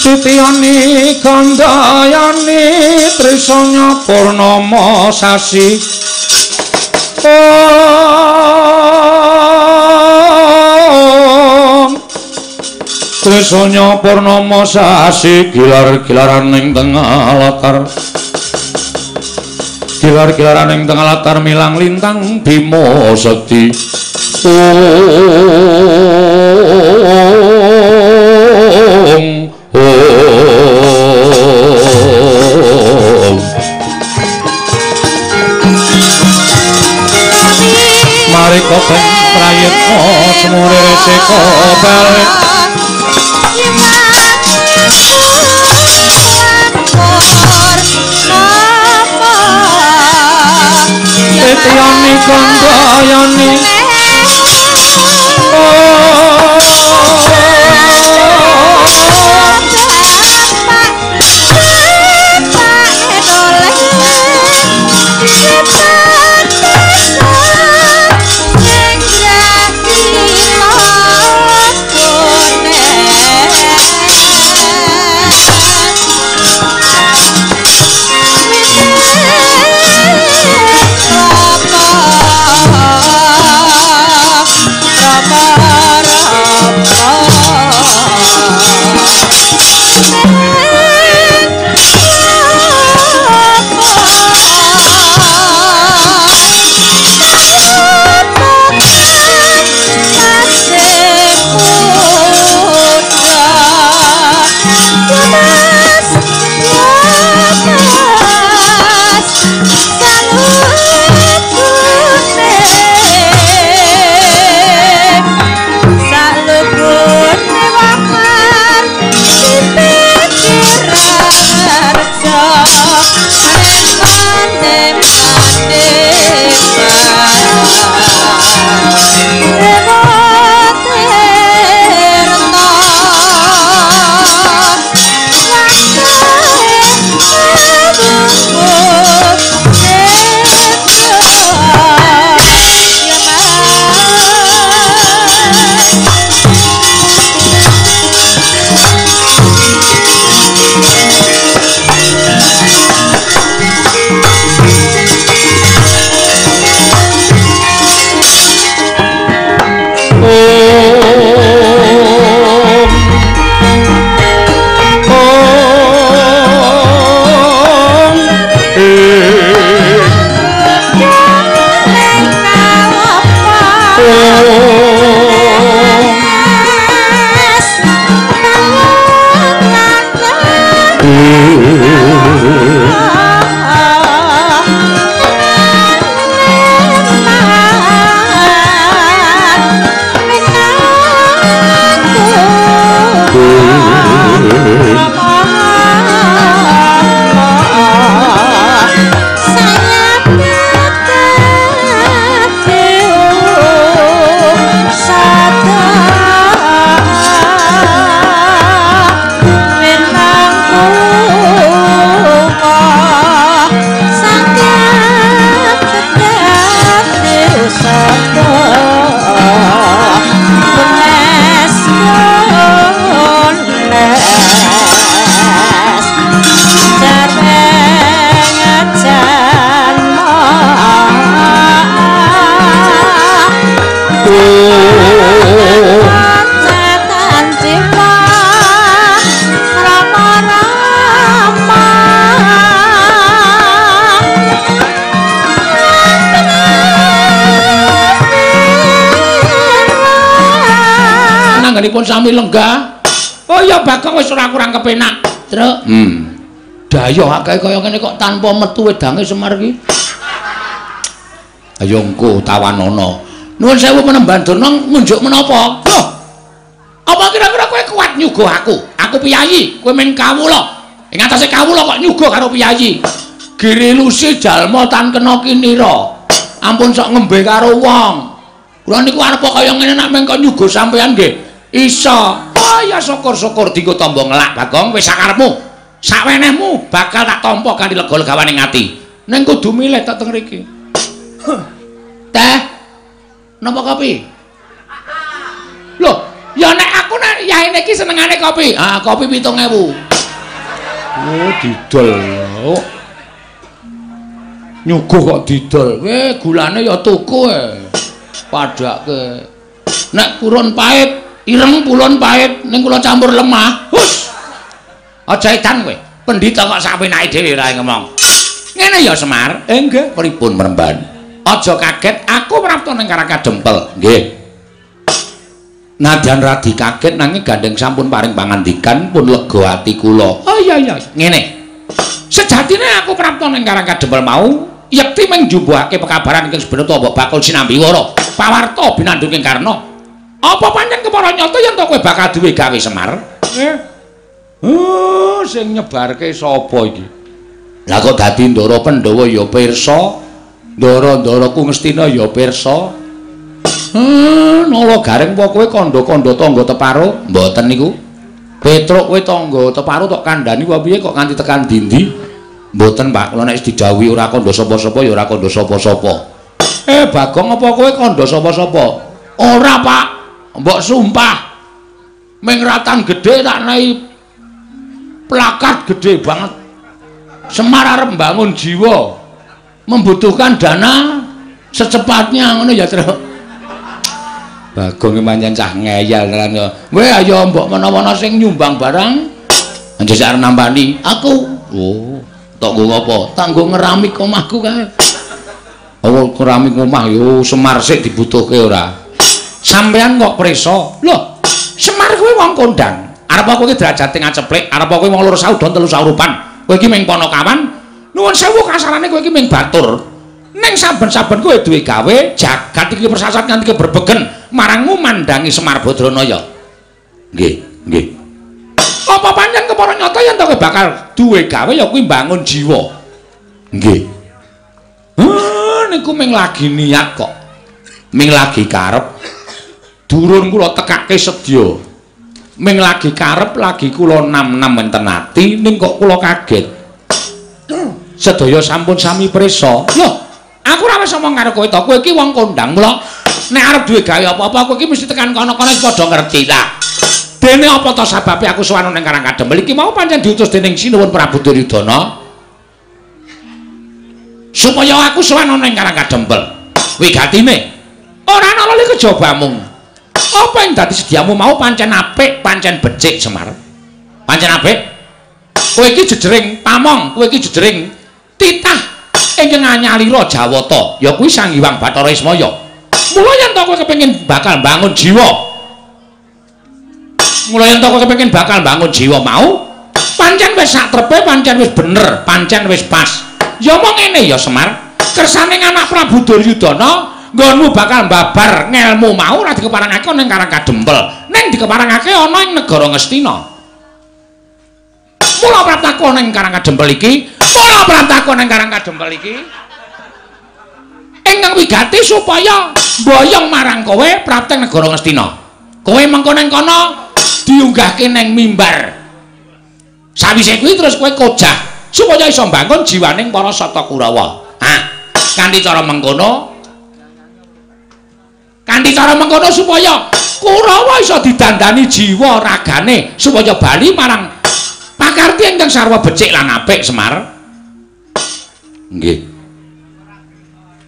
titiyoni gandayani trisanya purnama sasi. Om trisanya purnama sasi gilar-gilaran ing tengah latar, gilar-gilaran ing tengah latar milang lintang Bima Sakti. Om Om mari koten prayitna semure resika balik. Titiyani kandayani Oh, anggenipun sami lenggah. Oh iya Bagong wis ora kurang kepenak. Truk. Dayoh akeh kaya ngene kok tanpa metu wedange Semar iki. Ayo engko tawanana. Nuwun sewu Panembahan Durna ngunjuk menapa? Loh. Apa kira-kira kowe kuat nyuguh aku? Aku piyayi, kowe mung kawula. Ing atase kawula kok nyuguh karo piyayi. Girilusi jalma tan kena kinira. Ampun sok ngembe karo wong. Kula niku arep kaya ngene nek meng kok nyuguh sampean nggih. Iso. Oh ya syukur-syukur dienggo tamba ngelak Bagong wis sakarepmu. Sawenehmu bakal tak tampa kanthi lega-legawaning ati. Ning kudu milih tok teng mriki. Teh. Napa kopi? Loh, ya nek aku nek yaene iki senengane kopi. Ah, kopi 7.000. Oh, didol. Oh. Nyuguh kok didol. Weh, gulane ya tuku e. Padake. Nek purun pahit, ireng purun pahit, ning kula campur lemah. Hus. Aja edan kowe. Pendhita kok sapenake dhewe ora ngomong. Ngene ya Semar. Nggih, pripun Mremban? Aja kaget, aku prapta ning Karang Kadempel. Nggih. Nadyan radi kaget nanging gandeng sampun paring pangandikan pun lega ati kula. Oh iya iya, ngene. Sejatine aku prapta ning Karang Kadempel mau yekti mung njumbuhake pekabaran ingkang sebenarnya mbok bakul sinambi wara. Pawarta binandung ing Karna. Apa pancen kepara nyata yen to kowe bakal duwe gawe Semar? Oh, sing nyebarke sapa iki? Lah kok dadi Ndara Pandhawa ya pirsa. Ndara-ndaraku Ngastina ya pirsa. Nala Gareng apa kowe kandha-kandha tangga teparo? Mboten niku. Petruk kowe tangga teparo tok kandhani apa piye kok nganti tekan dindi? Mboten, Pak. Kula nek didhawuhi ora kandha sapa-sapa ya ora kandha sapa-sapa. Bagong apa kowe kandha sapa-sapa? Ora, Pak. Mbok sumpah. Ming ratan gedhe tak nei plakat gedhe banget. Semar arep mbangun jiwa. Membutuhkan dana secepatnya ngono ya, Truk. Bagong pancen cah ngeyel tenan ya. Weh ayo mbok menawa ana sing nyumbang barang njajak arep nampani aku. Oh, tok nggo apa? Tak nggo ngeramik omahku kae. Oh, keramik omah yo Semar sik dibutuhke ora. Sampean kok preso? Loh, Semar kuwi wong kondang. Arep kowe iki derajate ngaceplik, arep kowe wong loro saudon telu saurupan. Kowe iki mung ponokawan. Nuwun sewu kasarane kowe iki mung batur. Ning saben-saben kowe duwe gawe, jagat iki persasat nganti berbegen marangmu mandangi Semar Badranaya. Nggih, nggih. Apa pancen kepara nyata yen to kowe bakal duwe gawe ya kuwi mbangun jiwa. Nggih. Niku mung lagi niat kok. Mung lagi karep. Durun kula tekake sedya. Mung lagi karep lagi kula nam-nam enten ati ning kok kula kaget. Sedaya sampun sami prisa. Loh, aku ora wis omong karo kowe to. Kowe iki wong kondang, mula nek arep duwe gawe apa-apa kowe iki mesti tekan kono-kono wis padha ngerti ta. Dene apa to sababe aku sowan ning Karang Kadempel iki mau pancen diutus dening Sinuwun Prabu Duryudana supaya aku sowan ning Karang Kadempel. Wigatine ora ana lali kejaba mung. Apa yang dadi sediamu mau pancen apik, pancen becik Semar. Pancen apik. Kowe iki jejering pamong, kowe iki jejering titah ingkang anyalira Jawata, ya kuwi Sang Hyang Bathara Ismaya. Mula yen to kowe kepengin bakal mbangun jiwa. Mula yen to kowe kepengin bakal mbangun jiwa mau, pancen wis sak trepe, pancen wis bener, pancen wis pas. Ya mong ngene ya Semar, kersane anak Prabu Duryudana nggonmu bakal mbabar ngelmu mau ora dikeparangake ana ing Karang Kadempel, ning dikeparangake ana ing negara Ngastina. Mula praptaku ning Karang Kadempel iki, mula praptaku ning Karang Kadempel iki ingkang wigati supaya mboyong marang kowe prapteng negara Ngastina. Kowe mengko ning kono diunggahke ning mimbar. Sawise kuwi terus kowe kojah supaya iso mbangun jiwaning para Sata Kurawa. Ah, kanthi cara mengkono, kanthi cara mengkono supaya Kurawa iso didandani jiwa ragane supaya bali marang pakarti ingkang sarwa becik lan apik Semar. Nggih.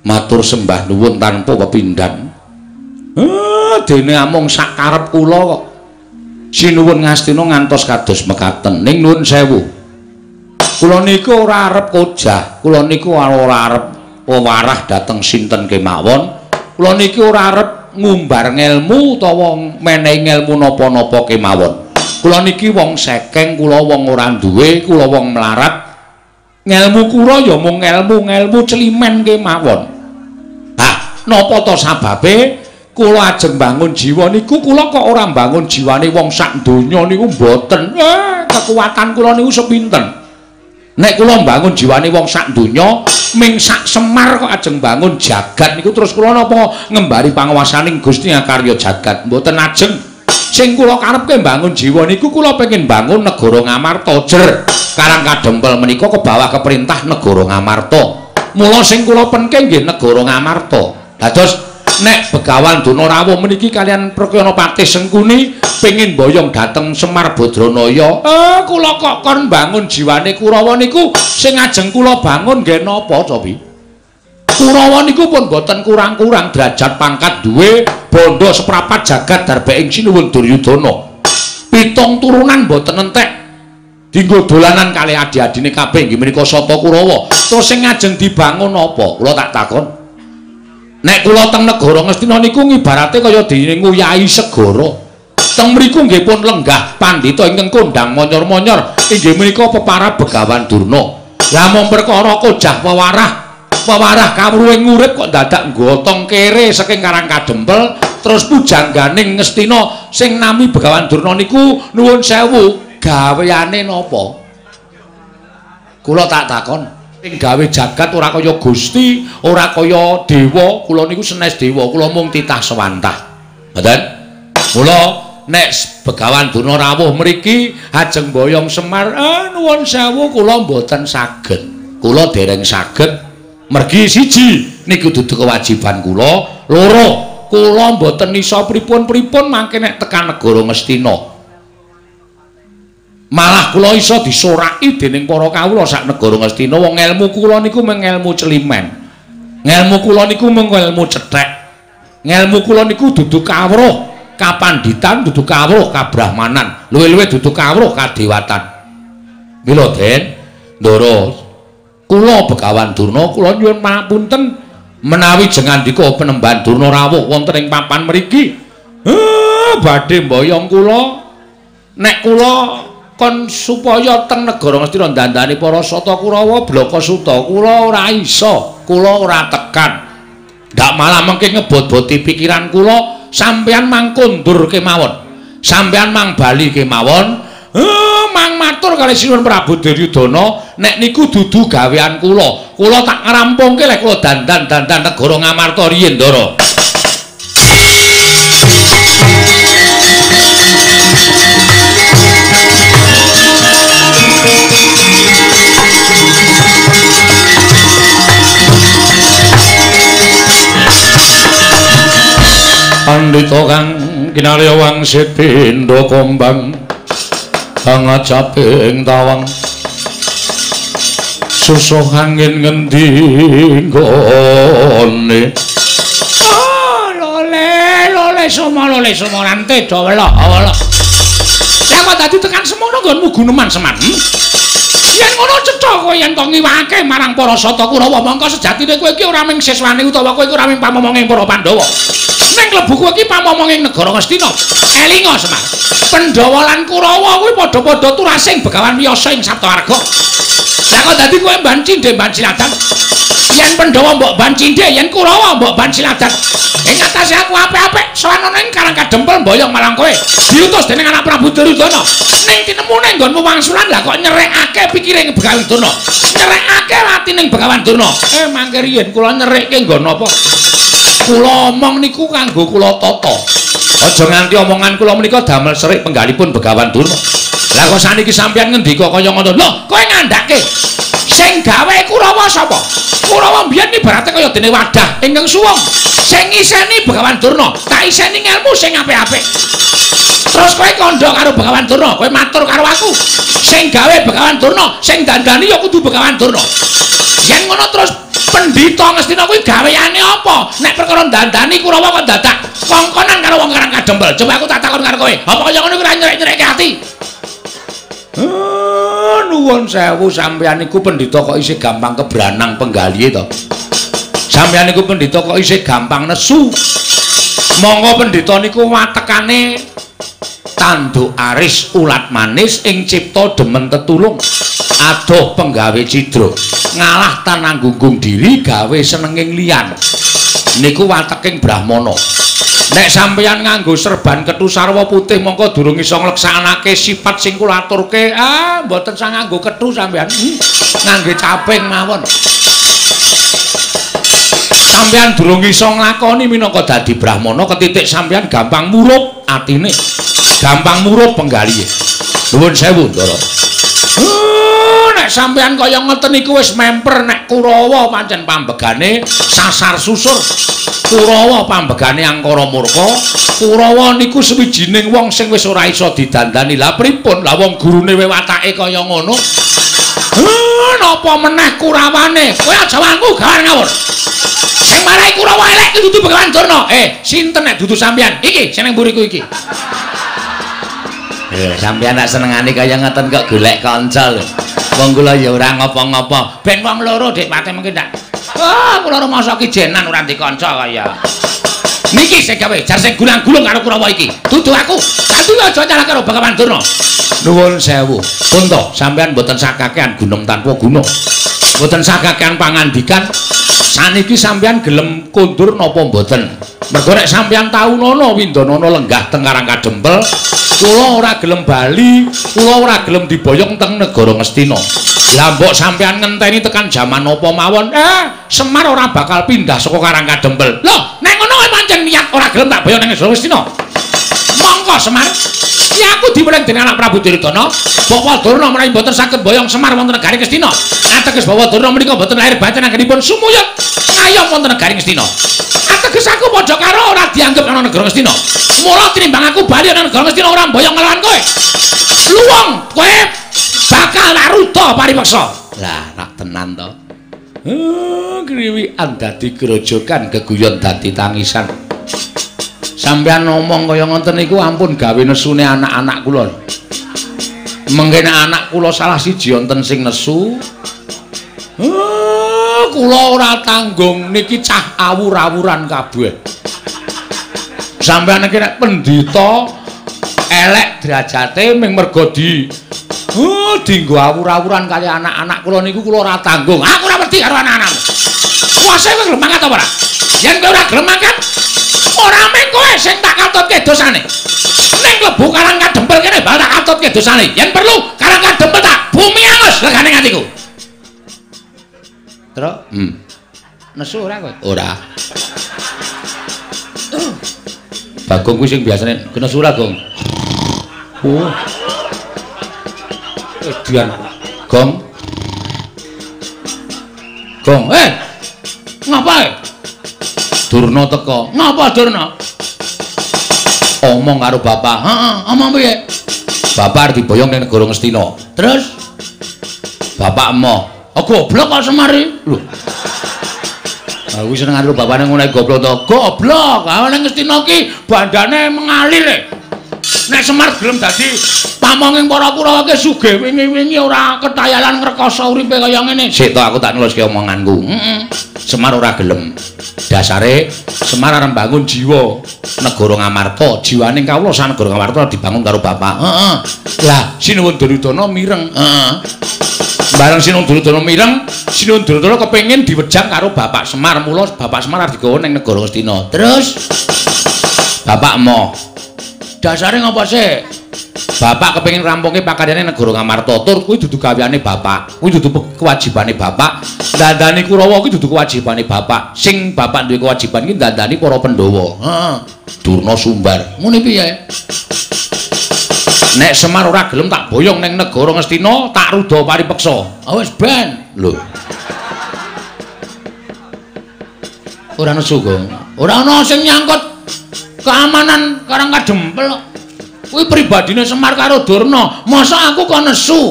Matur sembah nuwun tanpa pepindhan. Dene amung sak karep kula kok. Sinuwun Ngastina ngantos kados mekaten. Ning nuwun sewu. Kula niku ora arep kojah, kula niku ora arep wewarah dhateng sinten kemawon. Kula niki ora arep ngumbar ngelmu utawa menehi ngelmu napa-napa kemawon. Kula niki wong sekeng, kula wong ora duwe, kula wong melarat. Ngelmu kula ya mung ngelmu-ngelmu celimen kemawon. Hah, napa to sababe kula ajeng bangun jiwa niku kula kok ora mbangun jiwane wong sak donya niku mboten. Kekuatan kula niku sepinten. Nek kula mbangun jiwane wong sak donya ming sak Semar kok ajeng bangun jagat niku terus kula napa ngembari panguwasaning Gusti Akarya jagat mboten ajeng. Sing kula karepke mbangun jiwa niku kula pengin bangun negara Ngamarta jer. Karang Kadempel menika kebawah keperintah negara Ngamarta. Mula sing kula penke nggih negara Ngamarta. Dados nek Begawan Durna rawuh meniki kalian Prakyana Patih Sengkuni pengin boyong dhateng Semar Badranaya. Kula kok kon bangun jiwane Kurawa niku sing ajeng kula bangun nggih napa to, Pi? Kurawa niku pun boten kurang-kurang derajat pangkat duwe bondo seprapat jagat darbe ing Sinuwun Duryudana. Pitung turunan boten entek dinggo dolanan kalih adi-adine kabeh inggih menika Sata Kurawa. Terus sing ajeng dibangun apa? Kula tak takon. Nek kula teng negara Ngastina niku ngibarate kaya dene nguyahi segara. Teng mriku nggih pun lenggah pandhita ingkang kondhang monyor-monyor inggih menika peparab Begawan Durna. Lah mung perkara kojah wewarah, wewarah kawruhing urip kok dadak nggotong kere saking Karang Kadempel terus pujangganing Ngastina sing nami Begawan Durna niku nuwun sewu gaweane napa? Kula tak takon. Sing gawe jagat ora kaya Gusti, ora kaya dewa, kula niku senes dewa, kula mung titah sewantah. Ngoten? Mula nek Begawan Durna rawuh mriki ajeng boyong Semar, nuwun sewu kula mboten saged. Kula dereng saged. Mergi siji niku dudu kewajiban kula, loro kula mboten iso pripun-pripun mangke nek tekan negara Ngastina. Malah kula iso disoraki dening para kawula sak negara Ngastina. Wong ngelmu kula niku mung ngelmu celimen. Ngelmu kula niku mung ngelmu cethek. Ngelmu kula niku dudu kawruh kapanditan, dudu kawruh kabrahmanan, luwih-luwih dudu kawruh kadewatan. Mila Den, Ndara, kula Begawan Durna kula nyuwun pangapunten menawi jengandika Penemban Durna rawuh wonten ing papan mriki. Badhe mboyong kula nek kula kon supaya teng negara Ngastina dandani para Sata Kurawa blaka suta kula ora iso, kula ora tekan. Ndak malah mengke ngebot-boti pikiran kula, sampeyan mang kondur kemawon, sampeyan mang bali kemawon, mang matur kali Sinuwun Prabu Duryudana nek niku dudu gawean kula, kula tak ngrampungke lek kula dandan-dandan negara Ngamarta riyin, Ndara. Pandhita kang kinarya wangsit pindha kombang pangacaping tawang susuh angin ngendi nggone. Lole lole somo lole somo rante do weloh weloh. Lah kok dadi tekan semono nggonmu guneman Semar? Yen ngono cetha kowe yen to ngiwake marang para Sata Kurawa mongko sejatine kowe iki ora mung siswane utawa kowe iki ora mung pamomonging para Pandhawa. Ning klebu kowe iki pamomonging negara Ngastina. Elinga Semar. Pandhawa lan Kurawa kuwi padha-padha turasing Begawan Wiyasa ing Saptawarga. Lah kok dadi kowe mban cindhe mban siladan? Yen Pandhawa mbok ban cindhe, yen Kurawa mbok ban siladan. Ing atase aku apik-apik sowan ana ing Karang Kadempel mboyong marang kowe. Diutus dening anak Prabu Duryudana. Ning tinemune nggonmu wangsulan lah kok nyerekake pikiring Begawan Durna. Nyerekake atining Begawan Durna. Mangke riyen kula nyerekke nggon apa? Kula omong niku kanggo kula tata. Aja nganti omongan kula menika damel serik penggalipun Begawan Durna. Lah kok saniki sampeyan ngendika kaya ngono? Lho, kowe ngandhake sing gawe Kurawa sapa? Kurawa mbiyen ibarate kaya dene wadah ingkang suwung. Sing ngiseni Begawan Durna, tak iseni ngelmu sing apik-apik. Terus kowe kandha karo Begawan Durna, kowe matur karo aku. Sing gawe Begawan Durna, sing dandani ya kudu Begawan Durna. Yen ngono terus pendhita Ngastina kuwi gaweane apa? Nek perkara dandani Kurawa kok dadak kongkonan karo wong Karang Kadempel. Coba aku tak takon karo kowe. Apa kaya ngono kuwi ora nyerek-nyerekke ati? Nuwun sewu sampeyan niku pendhita kok isih gampang kebranang penggalihe to. Sampeyan niku pendhita kok isih gampang nesu. Monggo pendhita niku watekane tanduk aris ulat manis ing cipta demen tetulung adoh penggawe cidra ngalah tananggunggung diri gawe senenging liyan. Niku wateking brahmana. Nek sampeyan nganggo serban kethu sarwa putih mongko durung iso ngleksanake sifat sing kula aturke. Ah, mboten sang nganggo kethu sampeyan. Ngangge caping mawon. Sampeyan durung iso nglakoni minangka dadi brahmana ketitik sampeyan gampang murup atine. Gampang murup penggalihe. Nuwun sewu, Ndara. Nek sampeyan kaya ngeten iku wis memper nek Kurawa pancen pambegane sasar susur. Kurawa pambegane angkara murka. Kurawa niku sewijining wong sing wis ora iso didandani. Lah pripun? Lah wong gurune watake kaya ngono. Napa meneh Kurawane? Kowe aja wangku gawan ngawur. Sing marai Kurawa elek iki dudu Begawan Durna. Sinten nek dudu sampeyan? Iki sing nang mburiku iki. Sampeyan nek senengane kaya ngeten kok golek kanca lho. Wong kula ya ora ngopo-ngopo. Ben wong loro Dik Pate mungkin ndak. Ah, kula rumangsa kijenan ora ndek kanca kaya. Niki sing gawe jar sing gulang-gulung karo Kurawa iki. Dudu aku. Dadi aja nyalah karo Begawan Durna. Nuwun sewu. Pun to, sampeyan mboten sakakean gunem tanpa guna. Mboten sakakean pangandikan. Saniki sampeyan gelem kondur napa mboten? Mergo nek sampeyan taunono Windanana lenggah teng Karang Kadempel, kula ora gelem bali, kula ora gelem diboyong teng negara Ngastina. Lah mbok sampeyan ngenteni tekan jaman napa mawon, Semar ora bakal pindah saka Karang Kadempel. Lho, nek ngono pancen niat ora gelem tak boyong nang negara Ngastina. Monggo Semar. Ya aku diweling dening anak Prabu Duryudana, Bapak Durna menawi mboten saged boyong Semar wonten negari Ngastina. Ateges Bapak Durna menika mboten lahir batin anggenipun sumuyut ngayom wonten negari Ngastina. Ateges aku padha karo ora dianggep ana negara Ngastina. Mula tinimbang aku bali ana negara Ngastina ora mboyong nglawan kowe. Luwung kowe bakal naruda paripeksa. Lah rak tenan to. Kriwikan dadi grojogan geguyon dadi tangisan. Sampeyan ngomong kaya ngoten niku ampun gawe nesune anak-anak kula. Mengke nek anak kula salah siji wonten sing nesu, kula ora tanggung niki cah awur-awuran kabeh. Sampeyan iki nek pendhita elek derajate ming mergo di dinggo awur-awuran kali anak-anak kula niku kula ora tanggung. Aku ora wedi karo anak-anakmu. Kuwase kowe gelem mangkat apa ora? Yen kowe ora gelem mangkat, ora mung kowe sing tak katutke dosane. Ning klebu Karang Kadempel kene bakal tak katutke dosane. Yen perlu Karang Kadempel tak bumi angus legane atiku. Truk, Nesu ora kowe? Ora. Bagong kuwi sing biasane kena nesu ora, Gong? Oh. Edian. Gong. Gong, Ngapa? Durna teka. Ngapa Durna? Omong karo bapak. Heeh, omong piye? Bapak arep diboyong ning negara Ngastina. Terus bapak emoh. Oh, goblok kok Semar iki. Lho. Aku seneng karo bapakne ngono goblok to. Goblok. Ah ning Ngastina ki bandane mengalir. Nek Semar gelem dadi pamonging para Kurawa ki sugih wingi-wingi ora ketayalan ngrekoso uripe kaya ngene. Sik to aku tak neluske omonganku. Heeh. Semar ora gelem. Dasare Semar arep mbangun jiwa negara Ngamarta, jiwane kawula sak negara Ngamarta dibangun karo bapak. Heeh. Lah Sinuwun Duryudana mireng. Heeh. Bareng Sinuwun Duryudana mireng, Sinuwun Duryudana kepengin diwejang karo bapak Semar, mula bapak Semar arep digawa ning negara Ngastina. Terus bapak emoh. Dasare ngapa sih? Bapak kepengin rampungke pakaryane negara Ngamarta, tur kuwi dudu gaweane bapak, kuwi dudu kewajibane bapak. Dandani Kurawa kuwi dudu kewajibane bapak. Sing bapak duwe kewajiban ki dandani para Pandhawa. Heeh. Durna sumbar. Ngene piye? Nek Semar ora gelem tak boyong ning negara Ngastina, tak ruda paripeksa. Ah wis ben. Lho. Ora nesu, Gong. Ora ana sing nyangkut keamanan Karang Kadempel. Kuwi pribadine Semar karo Durna. Masa aku kok nesu?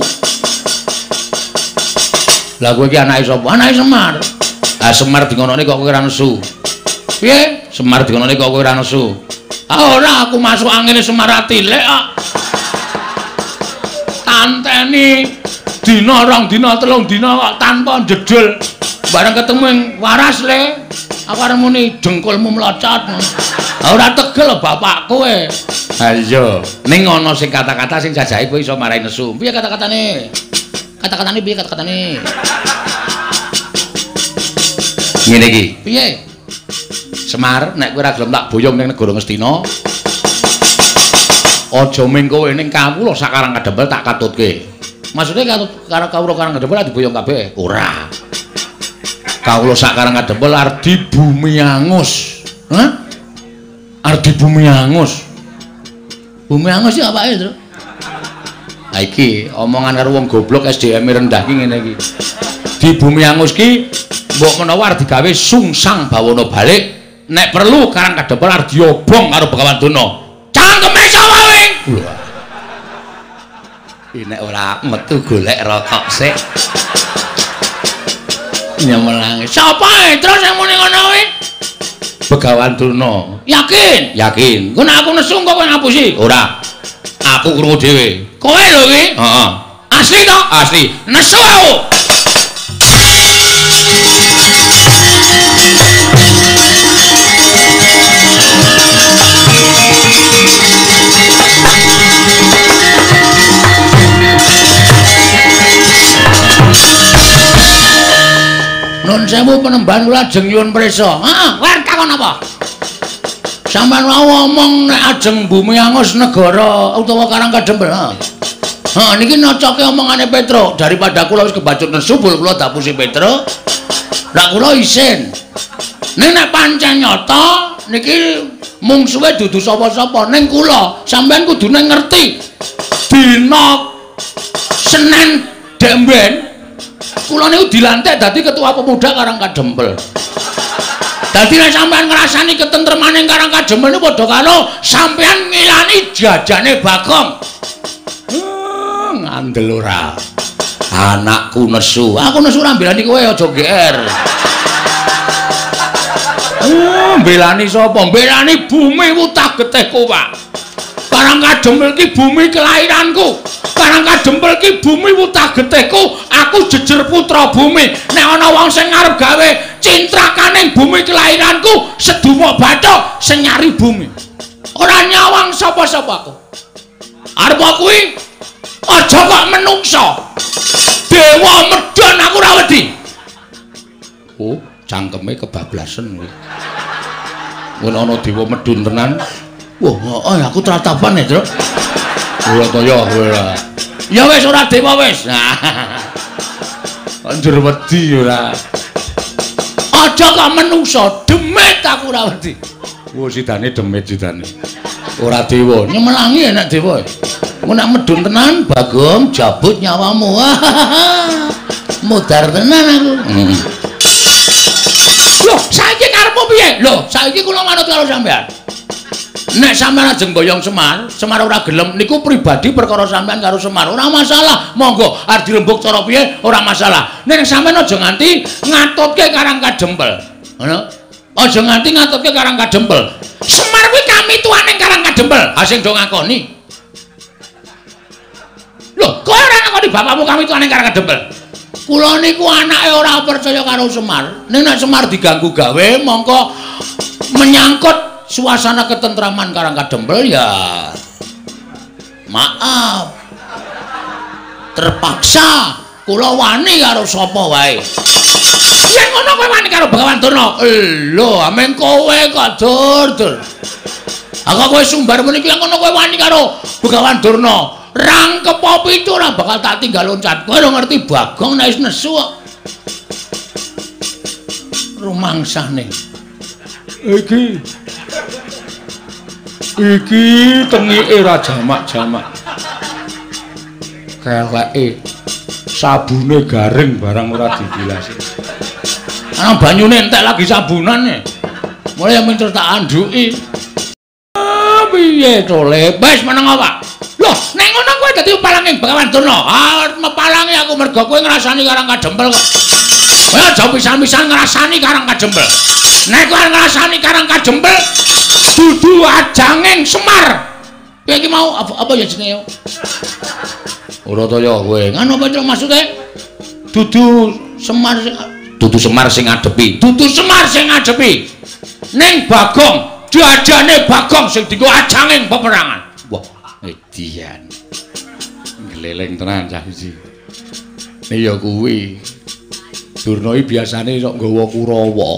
Lah kowe iki anake sapa? Anake Semar. Ah Semar dingonone kok kowe ora nesu. Piye? Semar dingonone kok kowe ora nesu. Ah ora, aku masuk angine Semar atilik kok. Tanteni dina rong dina telung dina kok tanpa jedul. Bareng ketemu ing waras le. Aku arep muni dengkulmu mlocot. Ora tegel bapak kowe. Ha iya, ning ana sing kata-kata sing jajahe kowe iso marai nesu. Piye kata-katane? Kata-katane piye kata-katane? Ngene iki. Piye? Semar, nek kowe ora gelem tak boyong ning negara Ngastina. Aja ming kowe ning kawula sak Karang Kadempel tak katutke. Maksude katut karo kawula Karang Kadempel diboyong kabeh? Ora. Kawula sak Karang Kadempel arep dibumi angus. Hah? Arep dibumi angus. Bumi angus iki apake, Tru? Ha iki omongan karo wong goblok SDM rendah ki ngene iki. Di bumi angus ki mbok menawa arep digawe sungsang bawana balik, nek perlu Karang Kadempel arep diobong karo Begawan Durna. Cangkeme sapa wing? Lho. Nek ora metu golek rokok sik. Nyemelangi. Sapa terus sing muni ngono kuwi? Begawan Durna. Yakin? Yakin. Engko nek aku nesu engko kowe ngapusi? Ora. Aku krungu dhewe. Kowe lho iki? Heeh. Asli to? Asli. Nesu aku. Nun sewu penemban kula ajeng nyuwun prisa. Heeh, kowe arep takon apa? Sampeyan wau omong nek ajeng bumi angus negara utawa Karang Kadempel. Heeh. Heeh, niki nocoke omongane Petro. Daripada kula wis kebacut nesu bul kula dapusi Petro. Lah kula isin. Ning nek pancen nyata niki mungsuhe dudu sapa-sapa ning kula. Sampeyan kudune ngerti. Dina Senin demben kula niku dilantik dadi ketua pemuda Karang Kadempel. Dadi nek sampeyan ngrasani ketentremane Karang Kadempel niku padha karo sampeyan ngilani jajane Bagong. Ngandel ora. Anakku nesu. Aku nesu ora mbelani kowe aja GR. Mbelani sapa? Mbelani bumi wutah getihku, Pak. Karang Kadempel ki bumi kelahiranku. Karang Kadempel ki bumi wutah getihku. Aku jejer putra bumi. Nek ana wong sing arep gawe cintrakaning bumi kelahiranku, sedumuk bathuk sing nyari bumi. Ora nyawang sapa-sapa aku. Arep kuwi aja kok menungsa. Dewa medhon aku ora wedi. Oh, cangkeme kebablasen kuwi. Ngono ana dewa medhun tenan. Wah, heeh aku tratapan ya, Truk. Ora to ya, ora. Ya wis ora dewa wis. Anjur wedi ora. Aja kok menungsa, demit aku ora wedi. Wah, sidane demit sidane. Ora dewa, nyemelangi enak dewa. Engko nek medhun tenan, Bagong jabut nyawamu. Mudar tenan aku. Loh, saiki karepmu piye? Loh, saiki kula manut karo sampean. Nek sampean ajeng mboyong Semar, Semar ora gelem niku pribadi perkara sampean karo Semar. Ora masalah, monggo arep dirembug cara piye ora masalah. Nek sampean aja nganti ngatutke Karang Kadempel. Ngono? Aja nganti ngatutke Karang Kadempel. Semar kuwi kamituane Karang Kadempel. Ha sing do ngakoni. Lho, kowe ora ngakoni bapakmu kamituane Karang Kadempel. Kula niku anake ora percaya karo Semar. Ning nek Semar diganggu gawe mongko menyangkut suasana ketentraman Karang Kadempel ya maaf terpaksa kula wani karo sapa wae. Yen ngono kowe wani karo Begawan Durna? Lho, amen kowe kok dur-dur. Aku kowe sumbar muni ki ngono kowe wani karo Begawan Durna. Rangkep pitu ora bakal tak tinggal loncat. Kowe ora ngerti Bagong nek wis nesu kok. Rumangsane. Iki iki tengike ra jamak-jamak. Keleke sabune garing barang ora dibilasi. Ana banyune entek lagi sabunane. Mulai minter tak anduki. Piye to, Le? Wis meneng apa? Loh, nek ngono kowe dadi palanging Begawan Durna. Ah, mepalangi aku mergo kowe ngrasani Karang Kadempel kok. Kowe aja pisan-pisan ngrasani Karang Kadempel. Nek kowe ngrasani Karang Kadempel dudu ajanging Semar. Kowe iki mau apa ya jenenge? Ora to ya kowe. Ngono apa to maksude? Dudu Semar sing, dudu Semar sing ngadepi. Dudu Semar sing ngadepi. Ning Bagong Dadane Bagong sing dienggo ajanging peperangan. Wah, edian. Gleleng tenan cah siji. Ya kuwi. Durna iki biasane sok nggawa Kurawa.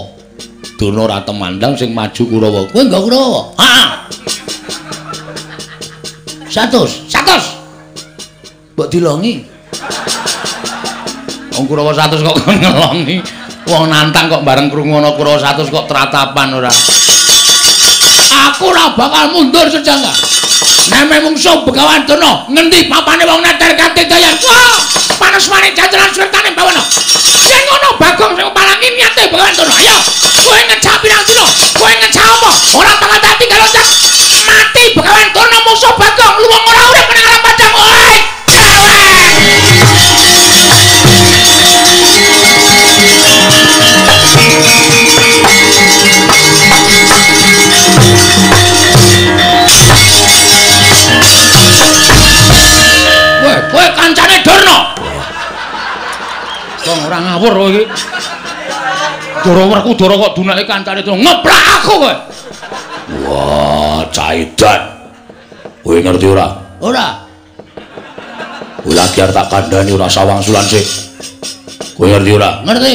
Durna ora temandang sing maju Kurawa. Kowe nggawa Kurawa? Heeh. 100, 100. Mbok dilongi. Wong Kurawa 100 kok ngelongi. Wong nantang kok bareng krungu ana Kurawa 100 kok tratapan ora. Aku ora bakal mundur sejangka. Neme mungsuh Begawan Durna, ngendi papane wong neter katidayan. Wah, panas maning jajaran swertane bawana. Sing ngono Bagong sing palangi niate Begawan Durna. Ayo, kowe ngejak pirang dina? Kowe ngejak apa? Ora bakal dadi loncat. Mati Begawan Durna musuh Bagong, luwung ora urip nang alam padang. Oi, cewek. Kowe, kowe kancane Durna. Wong ora ngawur kowe iki. Ndara Werkudara kok dunake kancane Durna. Ngeplak aku kowe. Wah, caidan. Kowe ngerti ora? Ora. Kowe lagi arep tak kandhani ora sawangsulan sik. Kowe ngerti ora? Ngerti.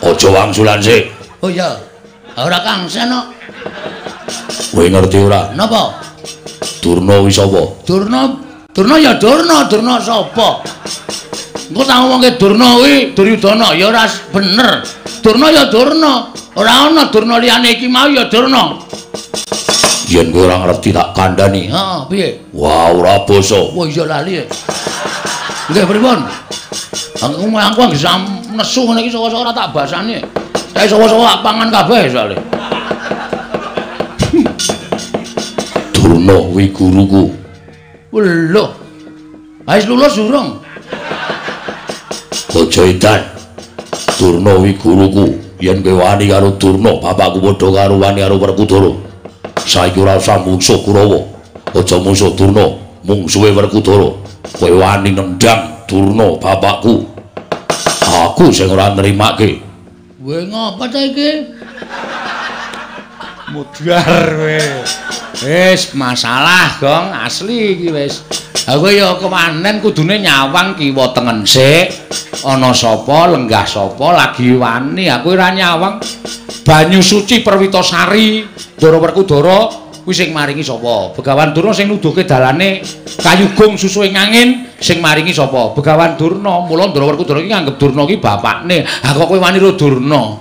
Aja wangsulan sik. Oh iya. Ora kangsen kok. Kowe ngerti ora? Napa? Durna kuwi sapa? Durna, Durna ya Durna, Durna sapa? Engko tak ngomongke Durna kuwi Duryudana ya ora bener. Durna ya Durna, ora ana Durna liyane iki mau ya Durna. Yen kowe ora ngerti tak kandhani. Heeh, piye? Wah, ora basa. Wah, iya lali. Nggih, pripun? Aku anggere nesu ngene iki saka-saka ora tak basani. Kae saka-saka tak pangan kabeh soalé. Durna kuwi guruku. Lho. Wis lulus urung? Aja edan. Durna kuwi guruku. Yen kowe wani karo Durna, bapakku padha karo wani karo Werkudara. Saiki ora usah mungsuh Kurawa. Aja mungsuh Durna, mungsuhe Werkudara. Kowe wani nendang Durna bapakku. Aku sing ora nrimake. Kowe ngapa ta iki? Mudhar kowe. Wis masalah, Gong, asli iki wis. Aku ya kewanen kudune nyawang kiwa tengen sik. Ana sapa, lenggah sapa lagi wani, aku ora nyawang. Banyu suci Perwitasari, Ndara Werkudara kuwi sing maringi sapa? Begawan Durna sing nuduhke dalane kayugung susuhe ngangin sing maringi sapa? Begawan Durna. Mula Ndara Werkudara iki nganggep Durna iki bapakne. Ha kok kowe wani ro Durna?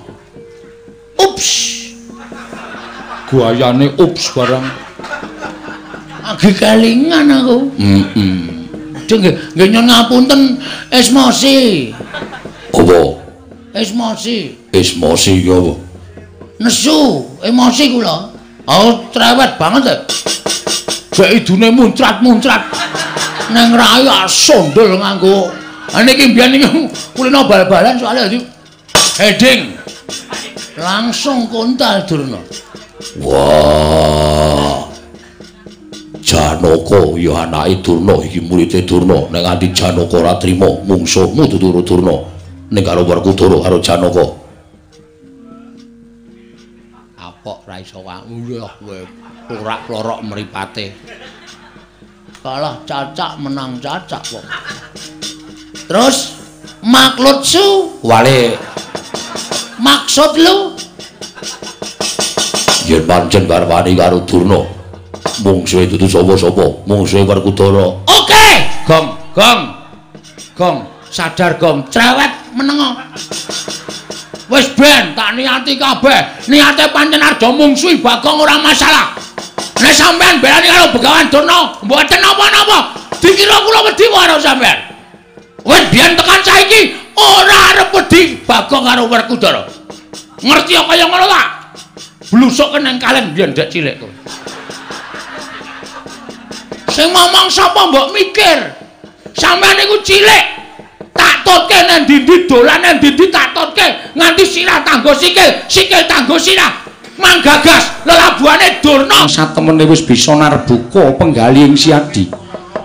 Ups. Guayane ups barang. Agi kelingan aku. Heeh. Nggih, nggih nyuwun ngapunten esmosi. Apa? Esmosi. Esmosi ki apa? Nesu, emosi kula. Oh, cerewet banget e. Bek idune muncrat-muncrat. Neng rai sondol nganggo. Ha niki mbiyen niki kulino bal-balan soalnya dadi heading. Langsung kontal Durna. Wah. Janaka ya anake Durna iki murite Durna. Nek nganti Janaka ora trima mungsuhmu dudu Durna. Ning karo Werkudara karo Janaka. Apok ra iso wae kowe plorak-plorok mripate. Kalah cacak menang cacak kok. Terus maklutsu wale. Maksud lu yen pancen garwane karo Durna. Mungsuhe dudu sapa-sapa, mungsuhe Werkudara. Oke, Gong, Gong. Gong, sadar Gong, cerewet menengo. Wis ben tak niati kabeh. Niate pancen arep mungsuhi Bagong ora masalah. Nek sampean belani karo Begawan Durna, mboten napa-napa. Dikira kula wedi karo sampean. Wis biyen tekan saiki ora arep wedi Bagong karo Werkudara. Ngerti kaya ngono ta? Blusuk nang kaleng biyen dek cilik kowe. Sing ngomong sapa mbok mikir? Sampeyan niku cilik. Tak tutke nang ndi-ndi dolan nang ndi-ndi tak tutke nganti sirah tanggo sikil, sikil tanggo sirah. Manggagas lelabuhane Durna. Satemene wis bisa narbuka penggalih ing Siadi.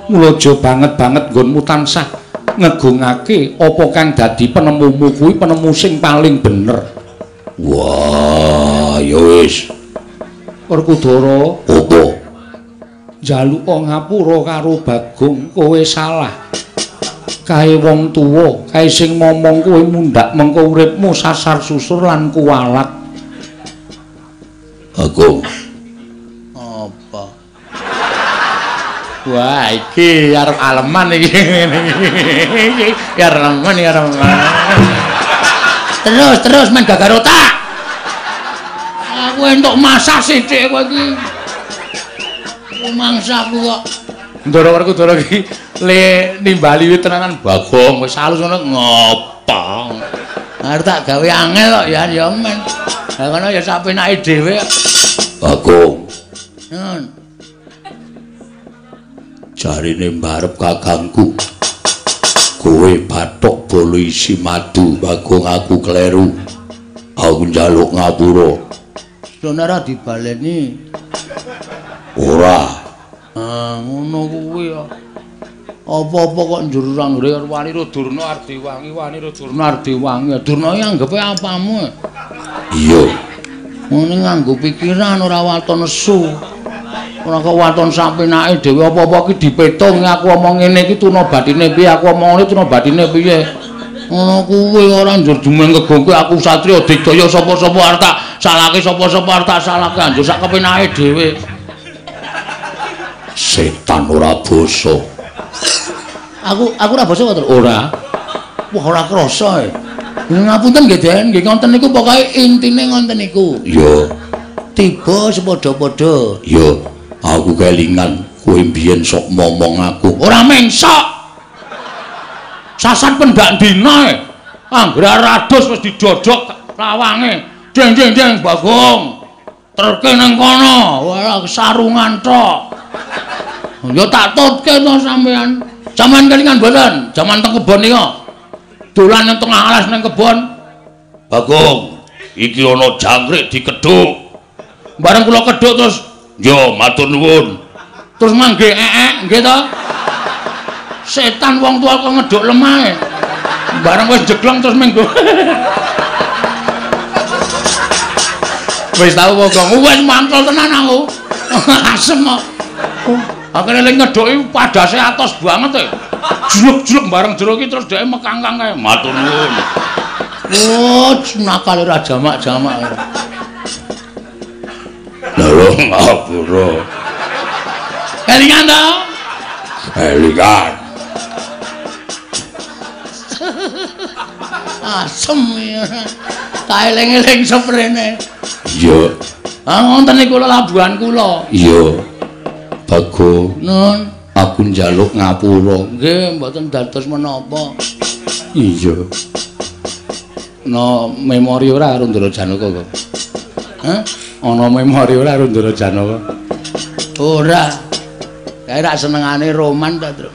Mula aja banget-banget nggonmu tansah ngegungake apa kang dadi penemumu kuwi penemu sing paling bener. Wah, ya wis. Werkudara, Apa? Njaluk ngapura karo Bagong, kowe salah. Kae wong tuwa, kae sing momong kowe mundhak mengko uripmu sasar susur lan kuwalat. Bagong. Apa? Wah, iki arep aleman iki. Iki aleman, iki aleman. Terus, terus men gagar otak. Aku entuk masak sithik kowe iki. Mangsaku kok. Ndara Werkudara iki le nimbali tenanan Bagong wis halus ngono ngopo. Arep tak gawe angel kok ya ya men. Lah kono ya sak penake dhewe. Bagong. Nun. Jarine mbarep kakangku. Kowe bathok bolo isi madu, Bagong aku kleru. Aku njaluk ngapura. Sono ora dibaleni. Ora. Ah, ngono kuwi ya. Apa-apa kok njur anggere wani ro Durna Ardiwangi, wani ro Durna Ardiwangi. Durna iki anggepe apamu? Iya. Ngene nganggo pikiran ora waton nesu. Ora kok waton sampenake dhewe apa-apa iki dipetung aku omong ngene iki tuna batine piye, aku omong ngene tuna batine piye. Ngono kuwi ora njur jumeng kegongke aku satriya digdaya sapa-sapa arep tak salahke sapa-sapa arep tak salahke anjur sak kepenake dhewe. Setan ora basa. Aku ora basa kok, Ora. Wah, ora krasa e. Ngapunten nggih, Den, nggih ngoten niku pokoke intine ngoten niku. Iya. Tiba sepadha-padha. Iya, aku kelingan kowe mbiyen sok momong aku. Ora mengsok. Sasan pendak dina e. Anggere rados wis didodok lawange. Deng deng deng Bagong. Terke nang kono, ora sarungan tok. Ya tak tutke to sampean. Sampean kelingan mboten? Jaman teng kebon nika. Dolan nang tengah alas nang kebon. Bagong, iki ana jangkrik dikedhuk. Bareng kula kedhuk terus, yo matur nuwun. Terus mangge eek nggih to. Setan wong tua kok ngedhuk lemahe. Bareng wis jeglong terus minggu. Wis tau Bagong, wis mantul tenan aku. Asem kok. Akhire lek ngedhuki padase atos banget e. Jluk-jluk bareng jero iki terus dheke mekangkang kae. Matur nuwun. Oh, nakal ora jamak-jamak. Lha ngapura. Kelingan to? Kelingan. Asem ya. Tak eling-eling seprene. Iya. Ah ngoten niku labuhan kula. Iya. Bagong, Nun, aku njaluk ngapura. Nggih, mboten dados menapa. Iya. Ana memori ora karo Ndara Janaka kok? Hah? Ana memori ora karo Ndara Janaka? Ora. Kae rak senengane roman ta, Truk.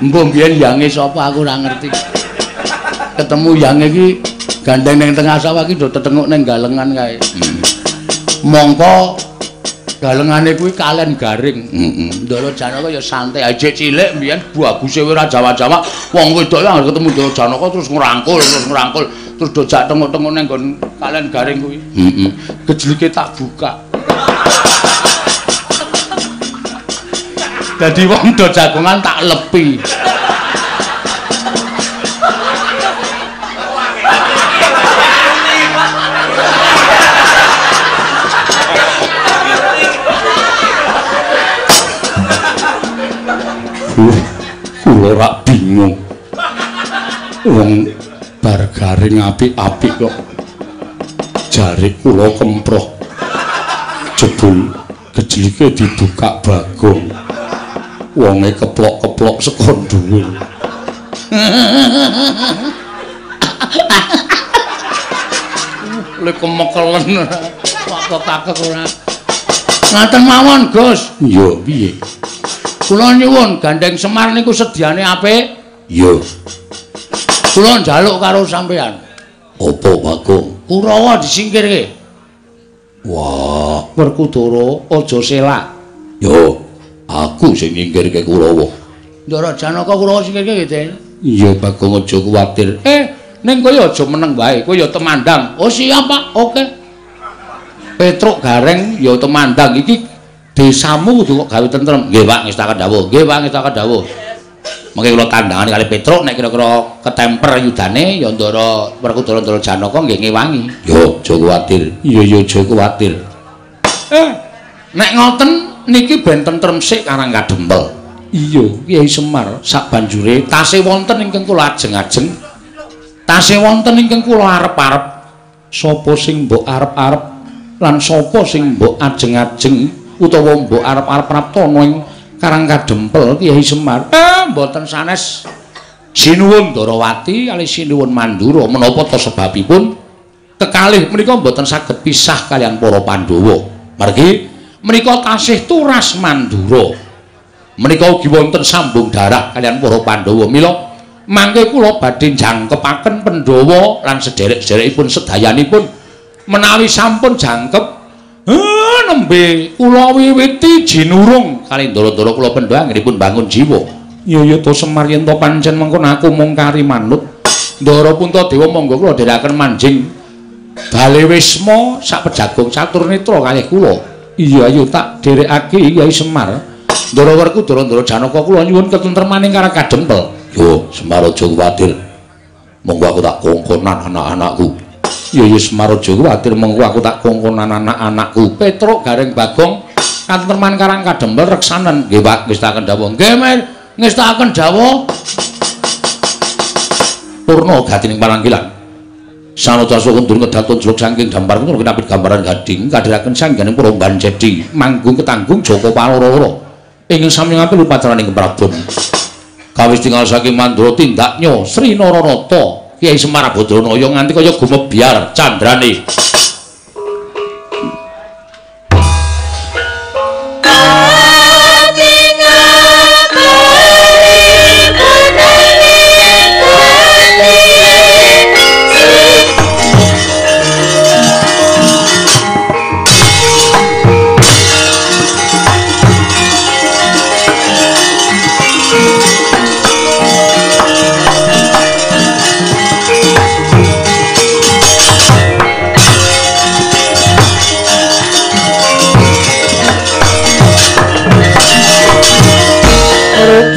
Mbok mbiyen yange sapa aku ora ngerti. Ketemu yange iki gandeng ning tengah sawah iki do tetenguk ning galengan kae. Mongko galengane kuwi kalen garing. Ndara Janaka ya santai aja cilik mbiyen baguse ora Jawa-Jawa. Wong wedok anggere ketemu Ndara Janaka terus ngrangkul, terus dojak tenguk-tenguk ning nggon kalen garing kuwi. Gejlike tak buka. Dadi wong do jagongan tak lepi. Kula rak bingung. Wong bar garing apik-apik kok jare kula kemproh. Jebul gejlike dibuka Bagong. Wonge keplok-keplok saka dhuwur. Lek kemekelen kok kakek ora. Ngaten mawon, Gus. Iya, piye? Kula nyuwun gandeng Semar niku sediane apik. Iya. Kula njaluk karo sampean. Apa, Bagong? Kurawa disingkirke. Wah, Werkudara aja selak. Yo, aku sing nyingkirke Kurawa. Ndara Janaka Kurawa singkirke nggih, Den. Iya, Bagong aja kuwatir. Ning kowe aja meneng wae, kowe ya temandang. Oh siap, Pak. Oke. Petruk Gareng ya temandang iki desamu kudu kok gawe tentrem. Nggih, Pak, ngestaken dawuh. Nggih, Pak, ngestaken dawuh. Mengke kula tandangane kali Petruk nek kira-kira ketemper yudane ya Ndara Werkudara Ndara Janaka nggih ngewangi. Yo aja kuwatir. Iya ya aja kuwatir. Nek ngoten niki ben tentrem sik Karang Kadempel. Iya, Kyai Semar sak banjure tasih wonten ingkang kula ajeng-ajeng. Tasih wonten ingkang kula arep-arep. Sapa sing mbok arep-arep lan sapa sing mbok ajeng-ajeng utawa mbok arep-arep praptana ing Karang Kadempel Kyai Semar? Mboten sanes. Sinuwun Ndarawati kalih sinuwun Mandura menapa ta sebabipun kekalih menika mboten saged pisah kalian para Pandhawa. Margi menika tasih turas Mandura. Menika ugi wonten sambung darah kalian para Pandhawa. Mila mangke kula badhe jangkepaken Pandhawa lan sederek-sederekipun sedayanipun menawi sampun jangkep nembe kula wiwiti jinurung kali ndara-ndara kula Pandhawa anggenipun bangun jiwa. Iya ya to Semar yen to pancen mengkono aku mung kari manut. Ndara Puntadewa monggo kula dherekaken manjing bale wisma sak pejagung catur netra kalih kula. Iya ayo tak dherekake Kyai Semar. Ndara Werkudara Ndara Janaka kula nyuwun ketentremaning Karang Kadempel. Yo Semar aja kuwatir. Monggo aku tak kongkonan anak-anakku. Iya ya Semar aja kuwatir, monggo aku tak kongkonan anak-anakku. Petruk Gareng Bagong katentreman Karang Kadempel reksanen. Nggih Pak, ngestaken dawuh. Nggih men, ngestaken dawuh. Purna gatining palanggilan. Sanata kundur ngedaton jeluk saking dampar kundur kinapit gambaran gading kadhiraken sangganing para banjedi manggung ketanggung Joko Paloro-loro ingkang sami ngampil upacaraning Prabon. Kawis tinggal saking Mandura tindaknya Sri Naranata Kyai Semar Badranaya nganti kaya gumebyar candrane.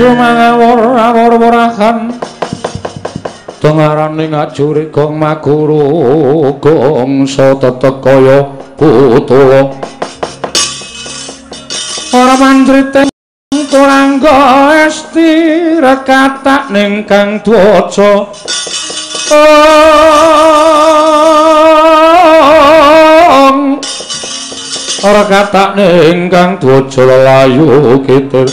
Mangawur-awur-wurahan tengarane ngajuri gong maguru gongso tetek kaya kutula ora manjrite kurangga esti rekatak ning kang dwaja ora katak ning kang dwaja layu kitir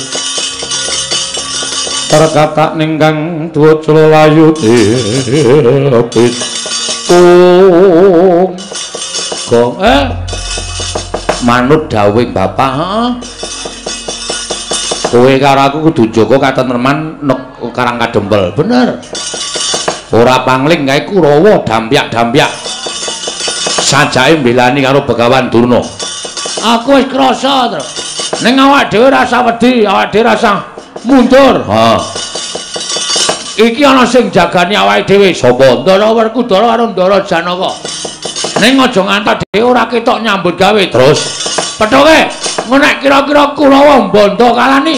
terkatak ning kang dwaja layu tipit kung gong manut dawuh bapak. Heeh, kowe karo aku kudu jaga katentreman nek Karang Kadempel. Bener ora pangling kae Kurawa dampyak-dampyak sajake mbelani karo Begawan Durna. Aku wis krasa to ning awak dhewe rasa wedi, awak dhewe rasa mundur. Ha. Iki ana sing jagani awake dhewe. Sapa? Ndara Werkudara karo Ndara Janaka. Ning aja ngantos dhewe ora ketok nyambut gawe. Terus pethuke nek kira-kira Kurawa mbondo kalani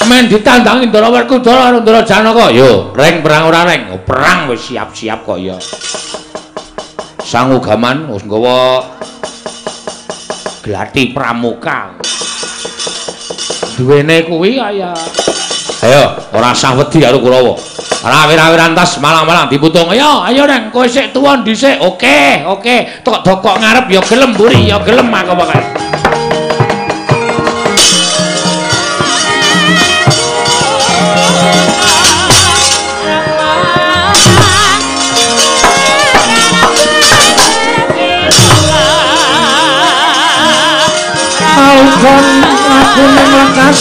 men ditandangi Ndara Werkudara karo Ndara Janaka. Yo, reng perang ora reng? Oh, perang wis siap-siap kok ya. Sangu gaman wis nggawa glati pramuka. Duwene kuwi kaya ayo ora sah wedi karo Kurawa. Ora awir-awiran tas malang-malang diputung. Ayo ayo neng kowe sik tuwa dhisik. Oke, oke. Tok dokok ngarep ya gelem mburi ya gelem aku pokoke. Alkon aku ning lekas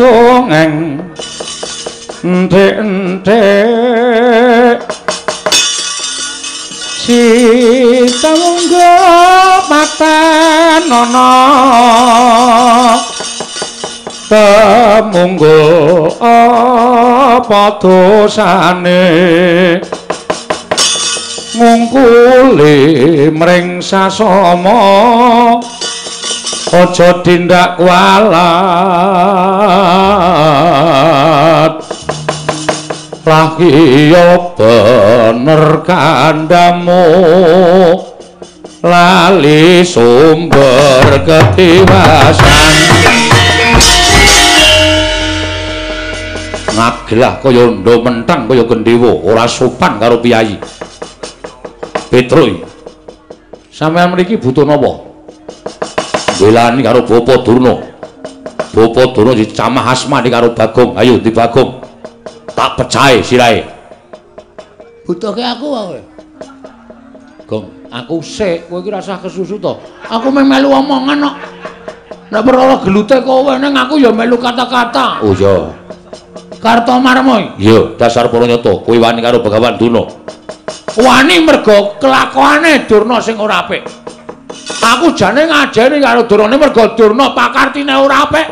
Dongeng enthek-enthek si tangga paten ana temunggo apa dosane ngungkuli mring sasama aja tindak kualat lah iya bener kandhamu lali sumber ketiwasan ngagelah kaya ndha mentang kaya gendhewa ora sopan karo piyayi. Petruk, sampeyan mriki butuh napa? Belani karo Bapak Durna. Bapak Durna dicamah asmane karo Bagong. Ayo di Bagong. Tak pecahe sirahe. Butuhke aku wae. Gong, aku sik, kowe iki rasah kesusu to. Aku mung melu omongan kok. Nek perkara gelute kowe ning aku ya melu kata-kata. Oh iya. Kartomarma. Iya, dasar para nyata, kowe wani karo Begawan Durna. Wani mergo kelakuane Durna sing ora apik. Aku jane ngajeni karo Durna mergo Durna pakartine ora apik.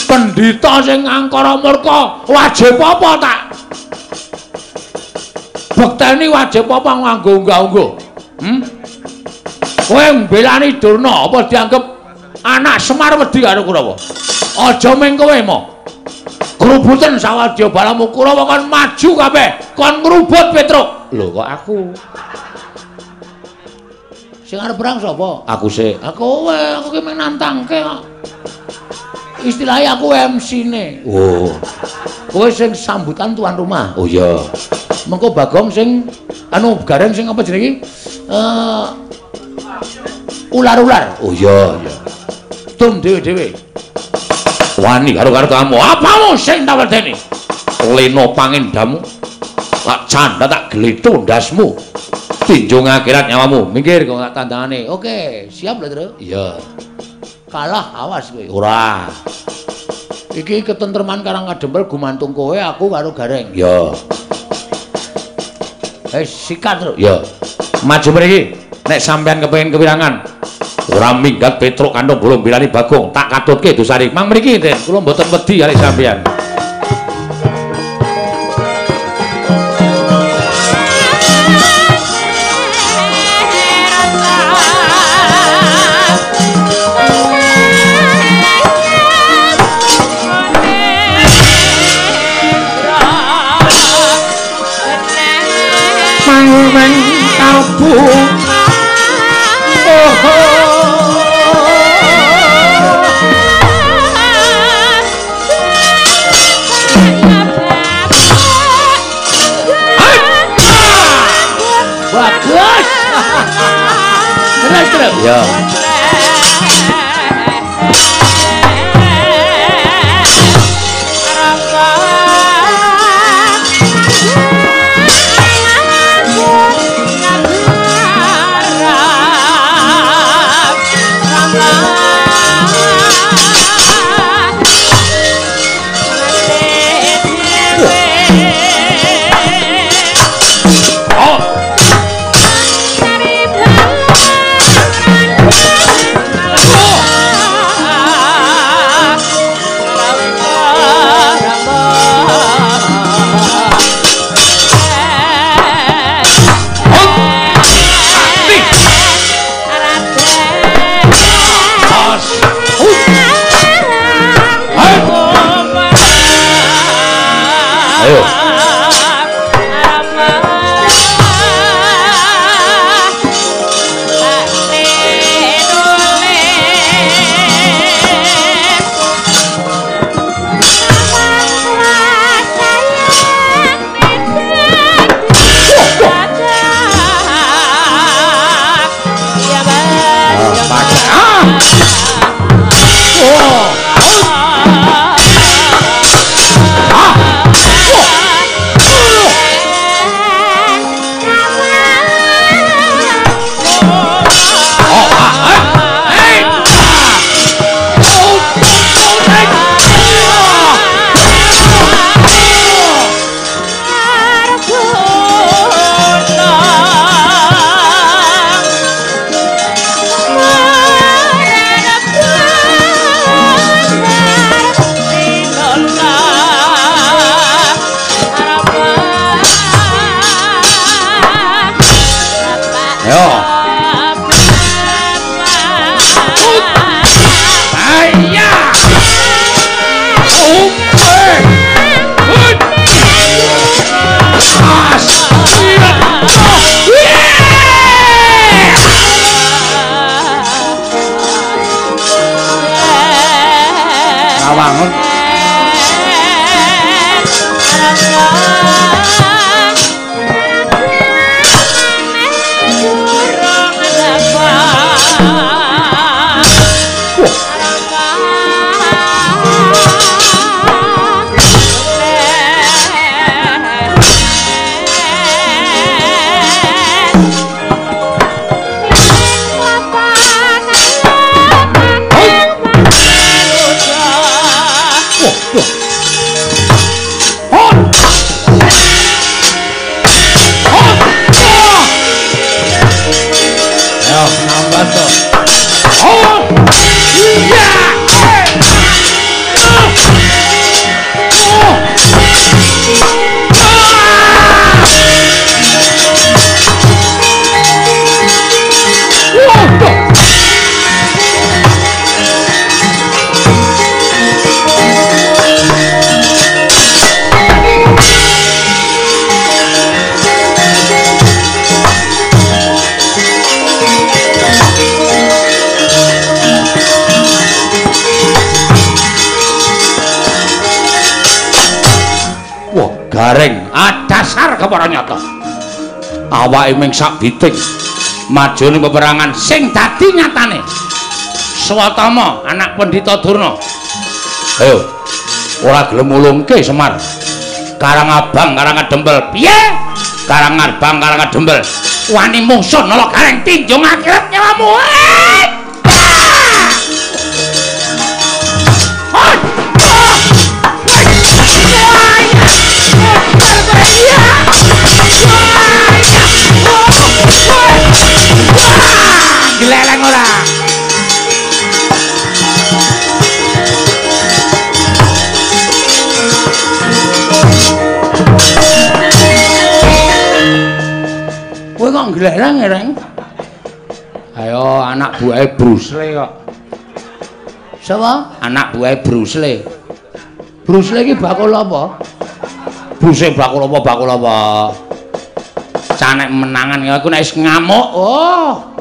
Pendhita sing angkara murka wajib apa tak bekteni wajib apa nganggo unggah-ungguh. Kowe mbelani Durna apa dianggep anak Semar wedi karo Kurawa? Aja ming kowe mo. Grubuten sawadya balamu Kurawa kon maju kabeh, kon ngrubut Petruk. Lho kok aku? Sing arep perang sapa? Aku sik. Ah kowe, aku ki mung nantangke kok. Istilahnya aku MC-ne. Oh. Kowe sing sambutan tuan rumah. Oh iya. Mengko Bagong sing anu Gareng sing apa jenenge iki? Ular-ular. Oh iya, iya. Tum dhewe-dhewe. Wani karo karo kamu. Apamu sing tak wedeni? Lena pangendamu. Tak canda tak gletho ndasmu. Tinjung akhirat nyawamu. Minggir kok gak tandangane. Oke, siap lho, Tru. Iya. Kalah awas kowe. Ora. Iki ketentreman Karang Kadempel gumantung kowe, aku karo Gareng. Iya. Sikat, Tru. Iya. Maju mriki. Nek sampean kepengin kewirangan, ora minggat Petruk kantong bolong bilani Bagong, tak katutke dosane. Mang mriki, Den, kula mboten wedi kali sampean. Mangweng kalbu. Bagus. Terus terus. Ya. Oh! Dasar kepara nyata. Awake ming sak biting maju ning peperangan sing dadi nyatane. Swatama anak Pendhita Durna. Ayo. Ora gelem mulungke Semar. Karang Abang, Karang Kadempel. Piye? Karang Abang, Karang Kadempel. Wani mungsuh nala gareng tinjung akhirat nyawamu. Gleleng ora. Kowe kok gleleng, Reng? Ayo anak buahe Bruce Lee kok. Sapa? Anak buahe Bruce Lee. Bruce Lee iki bakul apa? Bruce bakul apa? Bakul apa? Canek menangan aku nek wis ngamuk. Oh.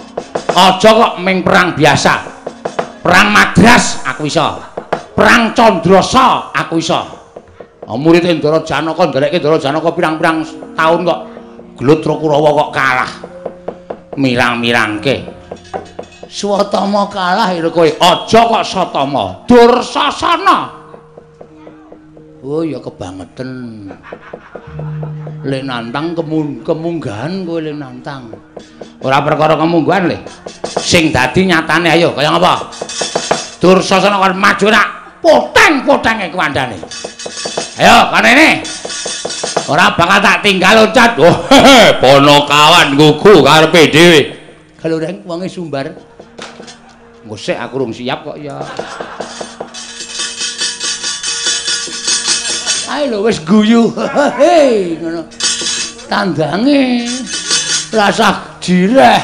Aja kok ming perang biasa. Perang Madras aku iso. Perang Candrasa aku iso. Oh, murid Ndara Janaka nderekke Ndara Janaka pirang-pirang taun kok gelut karo Kurawa kok kalah. Mirang-mirangke. Swatama kalah ira kowe. Aja kok Satama. Dursasana. Oh ya kebangeten. Le nantang kemunggahan kowe le nantang. Ora perkara kemunggahan le. Sing dadi nyatane ayo kaya ngapa? Dursasana kon maju nak poteng-potenge kuwandane. Ayo kanene. Ora bakal tak tinggal loncat. Oh, ponokawan gugu karepe dhewe. Kalau reng wonge sumbar. Ngosek aku rung siap kok ya. Ayo lho wis guyu. Hei ngono. Tandange rasah jireh.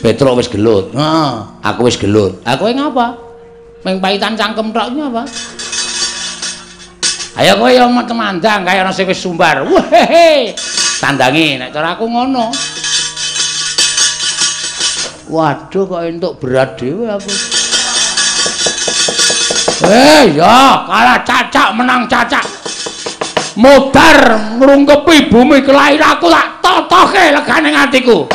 Petruk wis gelut. Heeh, aku wis gelut. Aku ngapa? Ming paitan cangkem tok ngapa? Ayo kowe yo temandang kaya ana sing wis sumbar. Wehehe. Tandange nek cara aku ngono. Waduh kok entuk berat dhewe aku. Ya kalah cacak menang cacak. Modar ngrungkepi bumi kelahiranku tak totoke legane atiku.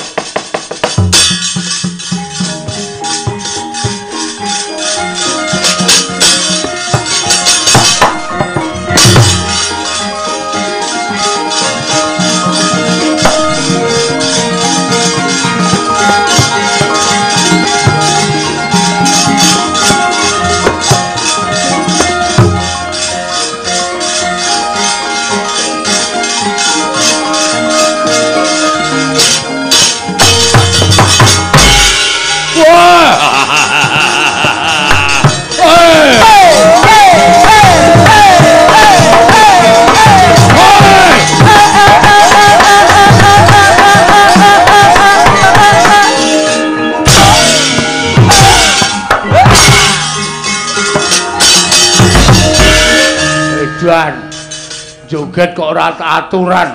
Joget kok ora aturan.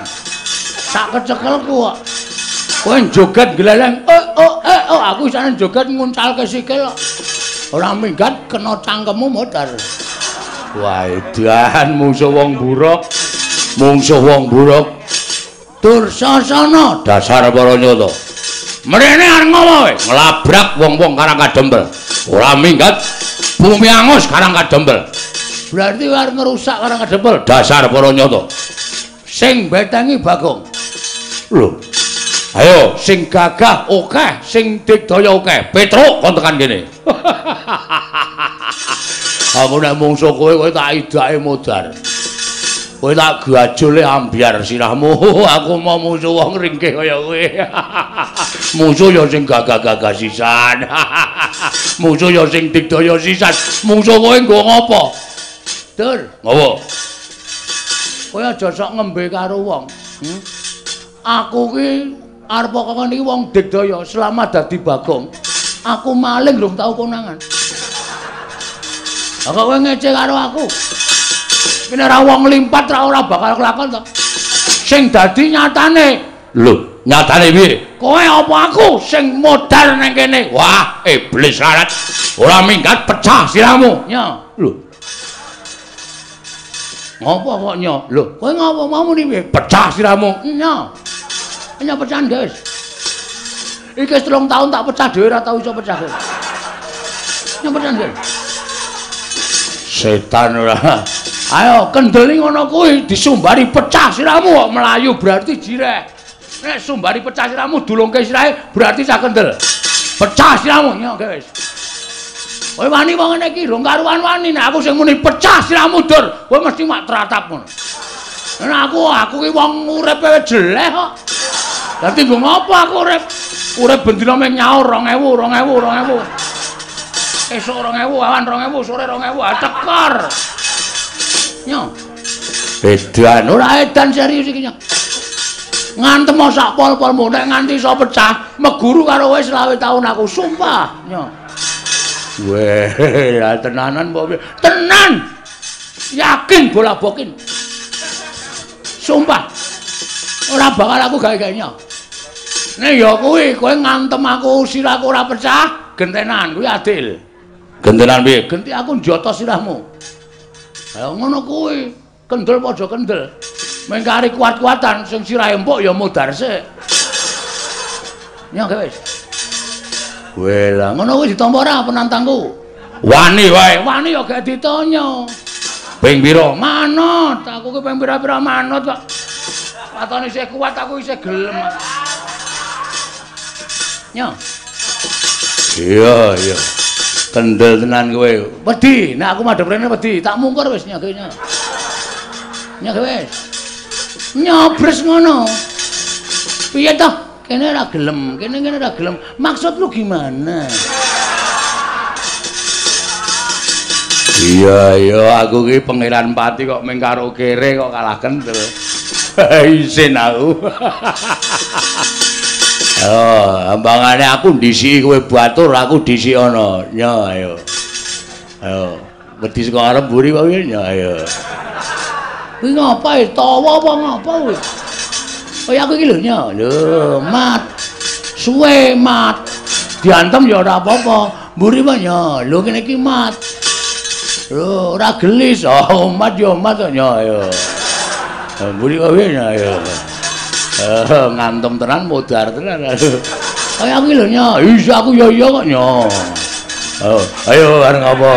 Sak kecekelku kok. Kowe joget gleleng, oh, aku isane joget nguncalke sikil kok. Ora minggat kena cangkemmu modar. Wah, edan mungsuh wong buruk. Mungsuh wong buruk. Dursasana dasar para nyata. Mrene arep ngopo kowe? Nglabrak wong-wong Karang Kadempel. Ora minggat bumi angus Karang Kadempel. Berarti arep ngerusak Karang Kadempel dasar para nyata. Sing betengi Bagong. Lho. Ayo sing gagah akeh, sing digdaya akeh. Petruk kon tekan kene. Aku nek mungsuh kowe, kowe tak idake modar. Kowe tak gajole ambyar sirahmu. Aku mau mungsuh wong ringkih kaya kowe. Mungsuh ya sing gagah-gagah sisan. Mungsuh ya sing digdaya sisan. Mungsuh kowe nggo ngopo? Dur, ngopo? Kowe aja sok ngembe karo wong. Aku ki arep kok niki wong digdaya selama dadi Bagong. Aku maling rung tau konangan. Lah kok kowe ngece karo aku? Kene ora wong limpat ora bakal kelakon to. Sing dadi nyatane. Lho, nyatane piye? Kowe apa aku sing modar nang kene? Wah, iblis larat. Ora minggat pecah sirahmu. Ya. Lho. Ngopo kok nyo? Lho, kowe ngopo mau muni piye? Pecah sirahmu. Nyo. Nyo pecahan, guys. Iki wis 3 tahun tak pecah dhewe ora tau iso pecah kowe. Nyo pecahan, guys. Setan ora. Ayo kendeli ngono kuwi disumbari pecah sirahmu kok melayu berarti jireh. Nek sumbari pecah sirahmu dulungke sirahe berarti cah kendel. Pecah sirahmu nyo, guys. Kowe wani wong ngene iki rong karuan wani nek aku sing muni pecah sirahmu dur, kowe mesti mak tratap ngono. Nek aku ki wong uripe jeleh kok. Dadi nggo ngopo aku urip? Urip bendina mung nyaur 2000, 2000, 2000. Esuk 2000, awan 2000, sore 2000, tekor. Nyo. Edan ora edan serius iki nyo. Ngantem sak pol-polmu nek nganti iso pecah, meguru karo kowe 25 taun aku sumpah nyo. Weh, ya tenanan apa piye? Tenan. Yakin bola bokin. Sumpah. Ora bakal aku gawe-gawe nyo. Nek ya kuwi kowe ngantem aku sirahku ora pecah, gentenan kuwi adil. Gentenan piye? Genti aku njoto sirahmu. Ha ngono kuwi, kendel padha kendel. Mengkari kuat-kuatan sing sirahe empuk ya modar sik. Nyo wis. Weh lah ngono kuwi ditampa ora penantangku? Wani wae, wani ya gak ditanya. Ping pira? Manut, aku ki ping pira-pira manut kok. Watone isih kuat aku isih gelem. Nyo. Iya, iya. Kendel tenan kowe. Wedi, nek aku madhep rene wedi, tak mungkur wis nyo nyo. Nyo wis. Nyobres ngono. Piye toh? Kene ora gelem, kene kene ora gelem. Maksud lu gimana? Iya, iya, aku ki Pangeran Pati kok mung karo kere kok kalah kendel. Isin aku. Oh, ambangane aku ndisiki kowe batur, aku dhisik ana. Nyo, ayo. Ayo, wedi saka arep mburi kok piye? Nyo, ayo. Kuwi ngapa e? Tawa apa ngapa kuwi? Kaya aku iki lho nyo. Lho, mat. Suwe mat. Diantem ya ora apa-apa. Mburi wae nyo. Lho kene iki mat. Lho, ora gelis. Oh, mat ya mat kok nyo ayo. Mburi wae nyo ayo. Ngantem tenan modar tenan. Kaya aku iki lho nyo. Iya aku ya iya kok nyo. Ayo arep ngapa?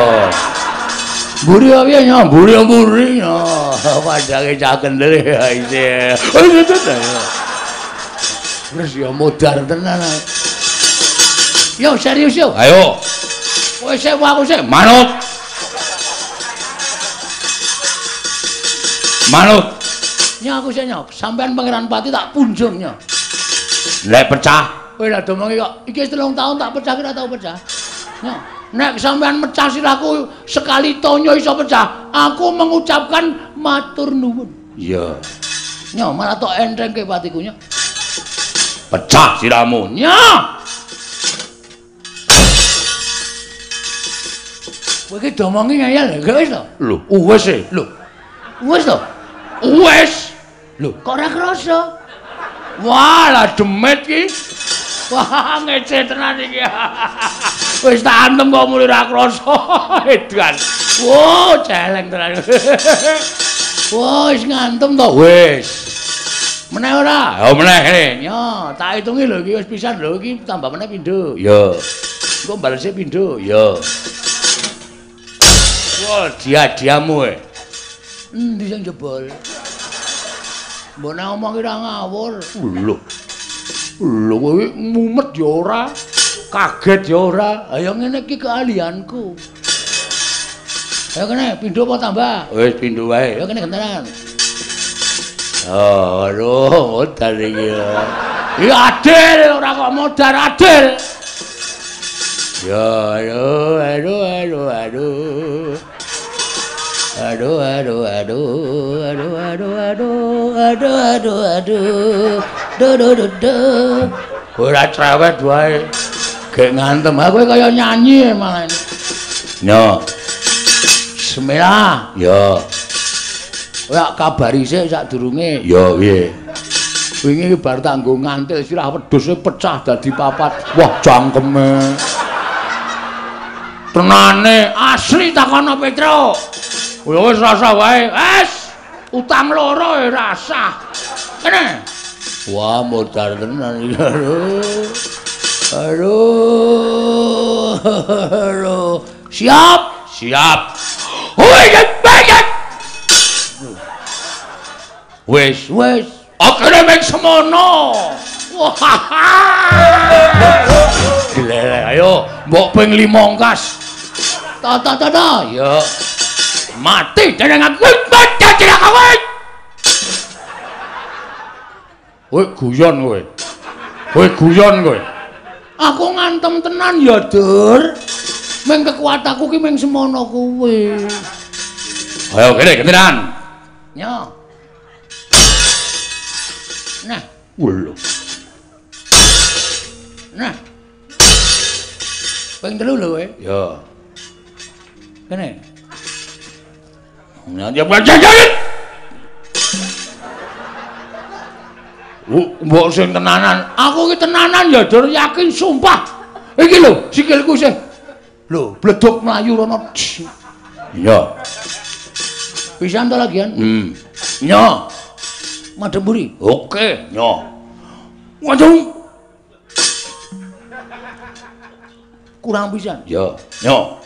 Mburi piye nyo? Mburi-mburi nyo. Padake cah kendel ya isih. Wis ya modar tenan. Yo serius yo. Ayo. Kowe sik aku sik manut. Manut. Nyo aku sik nyo. Sampean Pangeran Pati tak punjung nyo. Lek pecah. Kowe lha domongi kok iki wis 3 tahun tak pecah ora tau pecah. Nyo. Nek sampean mecah sirahku sekali tonyo iso pecah, aku mengucapkan matur nuwun. Iya. Nyo malah tok entengke patiku nyo. Pecah sirahmu. Nyo. Kowe iki domongi ngeyel gak wis to? Lho, wis e. Lho. Wis to? Wis. Lho, kok ora krasa? Wah, lah demit ki. Wah, ngece tenan iki. Wis tak antem kok muni ora krasa. Edan. Wo, celeng tenan. Wah, wis ngantem to wis. Meneh ora? Ya meneh kene. Yo, tak hitungi lho iki wis pisan lho iki tambah meneh pindho. Ya. Engko balese pindho. Ya. Wah, dia-diamu e. Endi sing jebol? Mbok nek omong ki ora ngawur. Lho. Lho kowe mumet ya ora, kaget ya ora. Ayo ngene iki keahlianku. Ayo kene pindho apa tambah? Wis pindho wae. Ayo kene gentenan. Oh, aduh, modar iki. Ya adil ora kok modar adil. Ya, aduh, aduh, aduh, aduh. Aduh, aduh, aduh, aduh, aduh, aduh, aduh, aduh, aduh, do, do, do, do. Ora cerewet wae. Gek ngantem aku kaya nyanyi malah. Nyo. Bismillah. Ya. Kowe kabari sik sadurunge. Ya piye? Wingi bar tak nggo ngantil sirah wedhuse pecah dadi papat. Wah, cangkeme. Tenane asli takono Petro. Ya wis rasa wae. Wes. Utang loro ya rasah. Kene. Wah, modar tenan iki. Aduh. Aduh. Siap, siap. Hoi, banget. Wis, wis. Akene mek semono. Wah. Glelek, ayo mbok ping 5 ongkas. Ta ta ta ta. Ya. Mati dening aku. Mati dening aku. Kowe guyon kowe. Kowe guyon kowe. Aku ngantem tenan ya, Dur. Meng kekuatanku ki meng semono kuwi. Ayo kene gentenan. Yo. Nah, lho. Nah. Ping 3 lho kowe. Ya. Kene. Nah, ya jajan. Mbok sing tenanan. Aku ki tenanan ya, Dur, yakin sumpah. Iki lho, sikilku sih. Lho, bleduk mlayu rono. Iya. Pisan to lagian? Nyo. Madhep mburi. Oke, nyo. Waduh. Kurang pisan. Ya, nyo.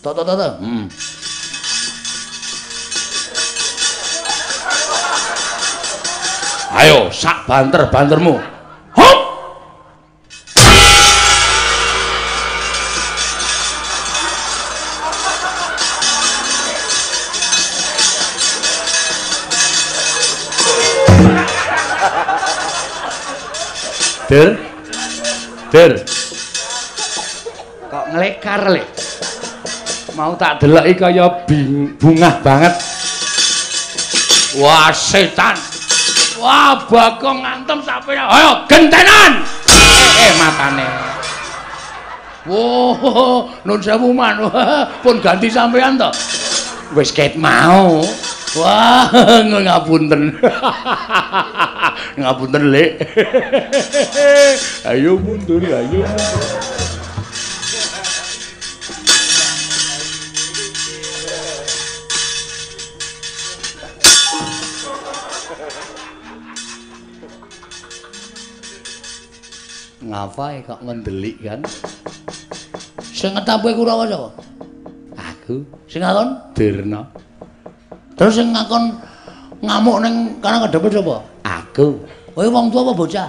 To to to to. Ayo, sak banter-bantermu. Hop. Dur. Dur. Kok nglekar le. Mau tak deloki kaya bungah banget. Wah, setan. Wah, Bagong ngantem sampe. Ayo gentenan. Matane. Wah, nun sewu man. Pun ganti sampean to. Wis ket mau. Wah, ngapunten. Ngapunten, Lek. Ayo mundur, ayo. Ngapae kok ngendelik kan? Sing ngetampe Kurawa sapa? Aku. Sing ngakon Durna. Terus sing ngakon ngamuk ning Karang Kadempit sapa? Aku. Kowe wong tuwa apa bocah?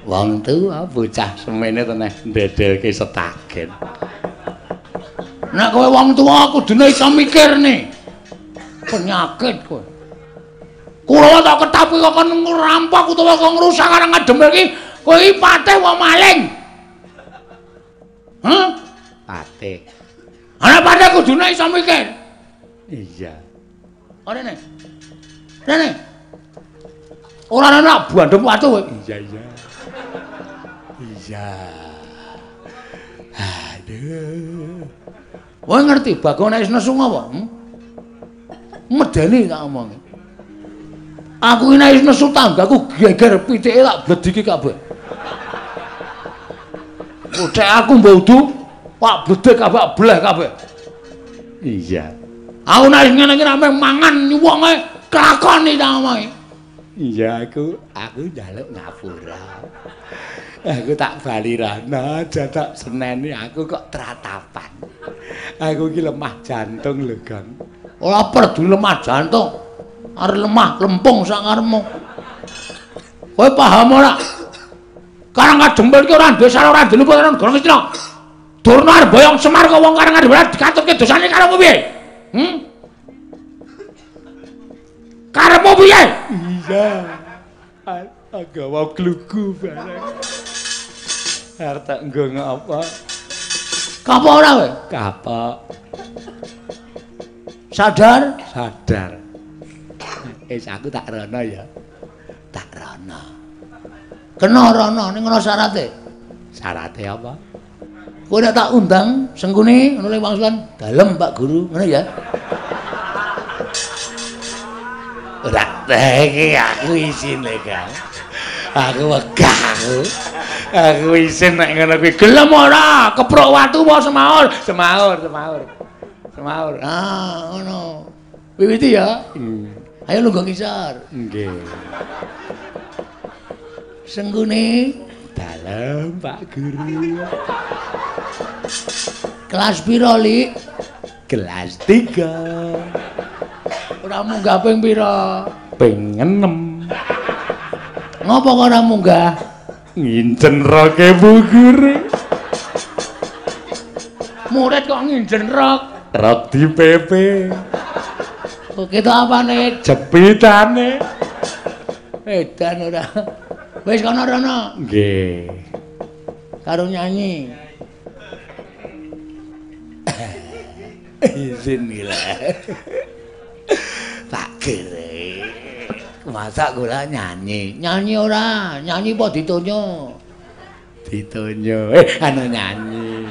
Wong tuwa, bocah semene teneh ndedelke setagen. Nek kowe wong tuwa kudune iso mikir nih. Penyakit kowe. Kurawa tak ketapi kok kon ngrampok utawa kok ngrusak Karang Kadempit iki. Kowe iki patih wong maling. Hah? Patih. Ana patih kudune iso mikir. Iya. Rene. Rene. Ora ana bandem watu kowe. Iya, iya. Iya. Aduh. Kowe ngerti Bagong nek wis nesu apa? Medeni tak omongi. Aku iki nek wis nesu tanggaku geger pitike tak blediki kabeh. Ucek aku mbok udu, pak bledek kabeh bleh kabeh. Iya. Aku nek ngene iki rame mangan wonge kelakoni ta omongi. Iya, aku njaluk ngapura. Aku tak bali rono, aja tak seneni aku kok tratapan. Aku iki lemah jantung lho, Gong. Ora perdu lemah jantung. Arep lemah lempung sak karepmu. Kowe paham ora? Karang Kadempit iki ora duwe salah ora duwe luput ora negara Ngastina. Durna arep boyong Semar kok wong Karang Kadempit dikatutke dosane karepmu piye? Karepmu piye? Iya. Agawa glugu bareng. Arep tak nggo ngapa? Kapok ora kowe? Kapok. Sadar? Sadar. Wis aku tak rono ya. Tak rono. Kena rono ning ana syarate. Syarate apa? Kowe nek tak undang Sengkuni ngono le wangsulan dalem Pak Guru, ngono ya. Ora iki aku isine, Kang. Aku wegah aku. Aku isin nek ngono kuwi. Gelem ora? Keprok watu apa semaur? Semaur, semaur. Semaur. Ah, ngono. Wiwiti ya. Ayo lungguh ngisor. Nggih. Senggune dalem Pak Guru. Kelas pira, Lik? Kelas 3. Ora munggah ping pira? Ping 6. Ngopo kok ora munggah? Nginjen roke Bu Guru. Murid kok nginjen rok? Rok di PP. Kok ketok apane? Jepitane. Edan ora. Wis kono rono. Nggih. Karo nyanyi. Izin gila. Pak Gere. Masa kula nyanyi? Nyanyi ora? Nyanyi apa ditonyo? Ditonyo. Anu nyanyi.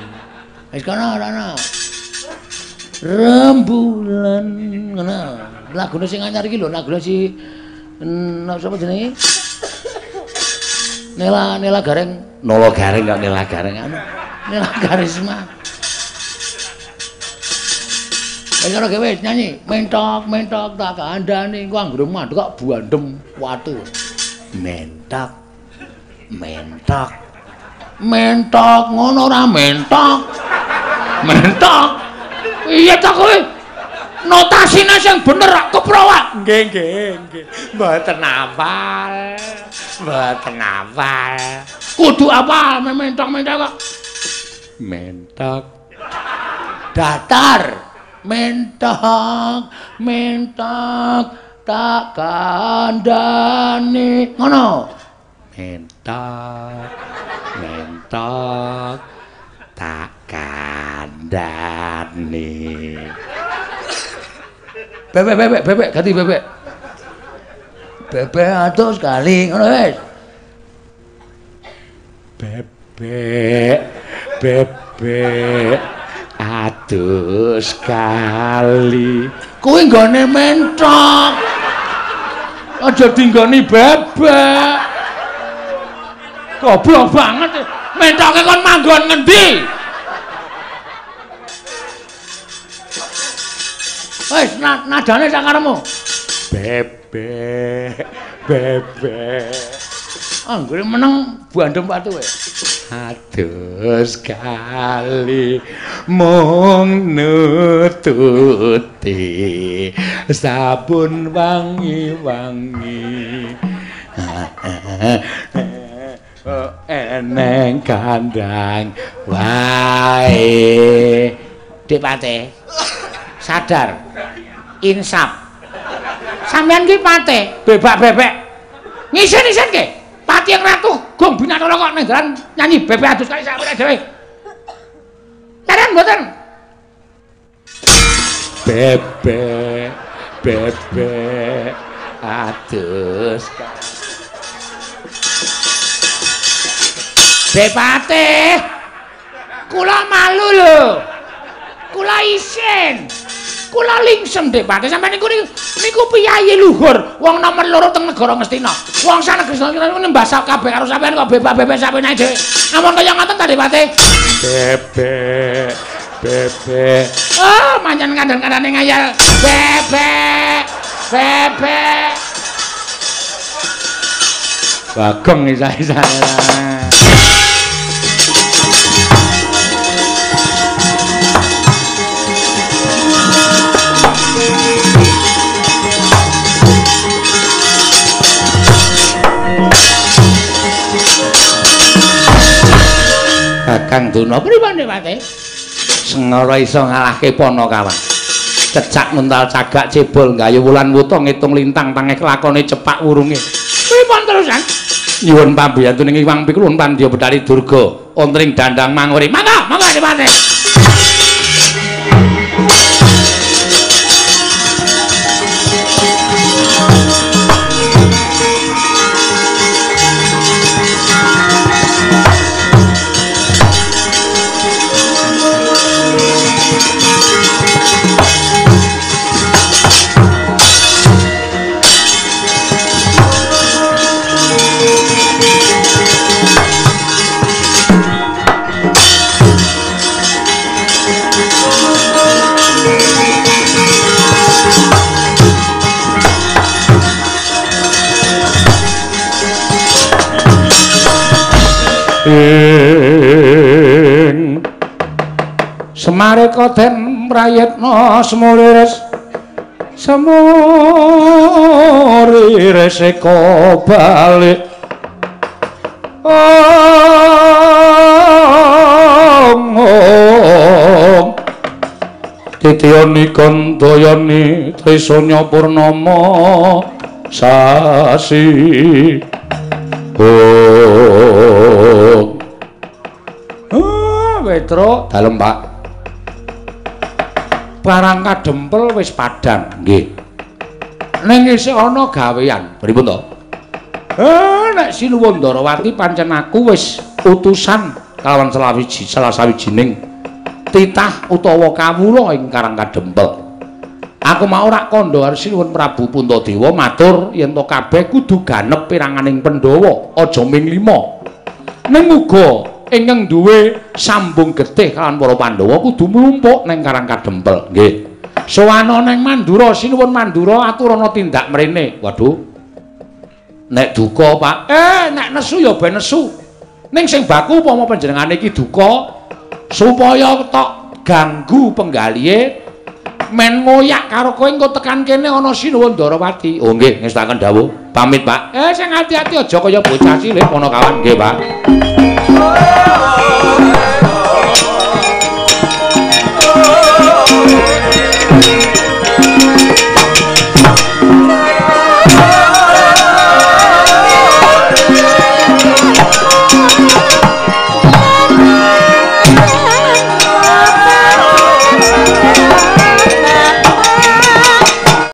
Wis kono rono. Rembulan ngono. Lagune sing anyar iki lho, lagune si sapa jenenge? Nela Nela Gareng. Nolo Gareng kok Nela Gareng anu. Nela Karisma. Wis ora gawe nyanyi, mentok mentok tak kandhani ku anggere mandek kok buandem watu. Mentok. Mentok. Mentok ngono ora mentok. Mentok. Iya ta kowe? Notasine sing bener kok keprowak. Nggih nggih nggih. Mboten hafal. Mboten hafal. Kudu apal mentok-mentok kok. Mentok. Datar. Mentok, mentok tak kandhani. Ngono. Mentok. Mentok tak kandhani. Bebek bebek bebek ganti bebek. Bebek atus kali ngono wis. Bebek bebek atus kali. Kuwi nggone mentok. Aja dinggoni bebek. Goblok banget. Mentoke kon manggon ngendi? Wis nadane sak karepmu. Bebek bebek. Anggere meneng bandem watu kowe. Atus kali mung nututi sabun wangi-wangi. Eneng kandang wae. Dik Pate. Sadar. Insaf. Sampeyan ki Pate, bebak-bebek. Ngisin-isin ke? Pati yang ratu gong binatara kok ning dalan nyanyi bebek adus kali sak dhewe. Leren mboten? Bebek bebek adus. Depate. Kula malu lho. Kula isin. Kula lingsem Depate sampeyan niku niku piyayi luhur wong nomor loro teng negara Ngastina. Wong sak negeri niku nembah kabeh karo sampeyan kok bebak-bebek sampeyan dhewe. Ampun kaya ngoten ta Depate? Bebek bebek. Oh, manjen kandhan-kandhane ngayal. Bebek bebek. Bagong isa-isane. Kakang Duna pripun Depate? Sengara iso ngalahke Panakawan. Cecak mental cagak cebol gayu wulan wuta ngitung lintang tangeh lakone cepak wurunge. Pripun terusan? Nyuwun pambiyantu ning Iwang Pikulun Pandya Betari Durga wonten ing Dandang Manguri. Mangga, mangga Depate. Semareka den prayitna semurires semurires eka balik. Om om Titiyani kandayani trisanya purnama sasi. Om. Ah, Petro dalem Pak. Parang kadempel wis padhang nggih. Ning isih ana gawean. Pripun to? Nek Sinuwun Ndarawati pancen aku wis utusan kalawan salah sawijining titah utawa kawula ing Karang Kadempel. Aku mau rak kandha karo Sinuwun Prabu Puntadewa matur yen to kabeh kudu ganep piranganing Pandhawa, aja ming 5. Ning uga ingkang duwe sambung getih kalawan para Pandhawa kudu mlumpuk ning Karang Kadempel. Nggih. Sowana ning Mandura, Sinuwun Mandura aturana tindak mrene. Waduh. Nek duka, Pak. Nek nesu ya ben nesu. Ning sing baku upama panjenengane iki duka supaya tok ganggu penggalihe men ngoyak karo kowe engko tekan kene ana Sinuwun Ndarawati. Oh nggih, ngestaken dawuh. Pamit, Pak. Sing ati-ati aja kaya bocah cilik ana kawan. Nggih, Pak.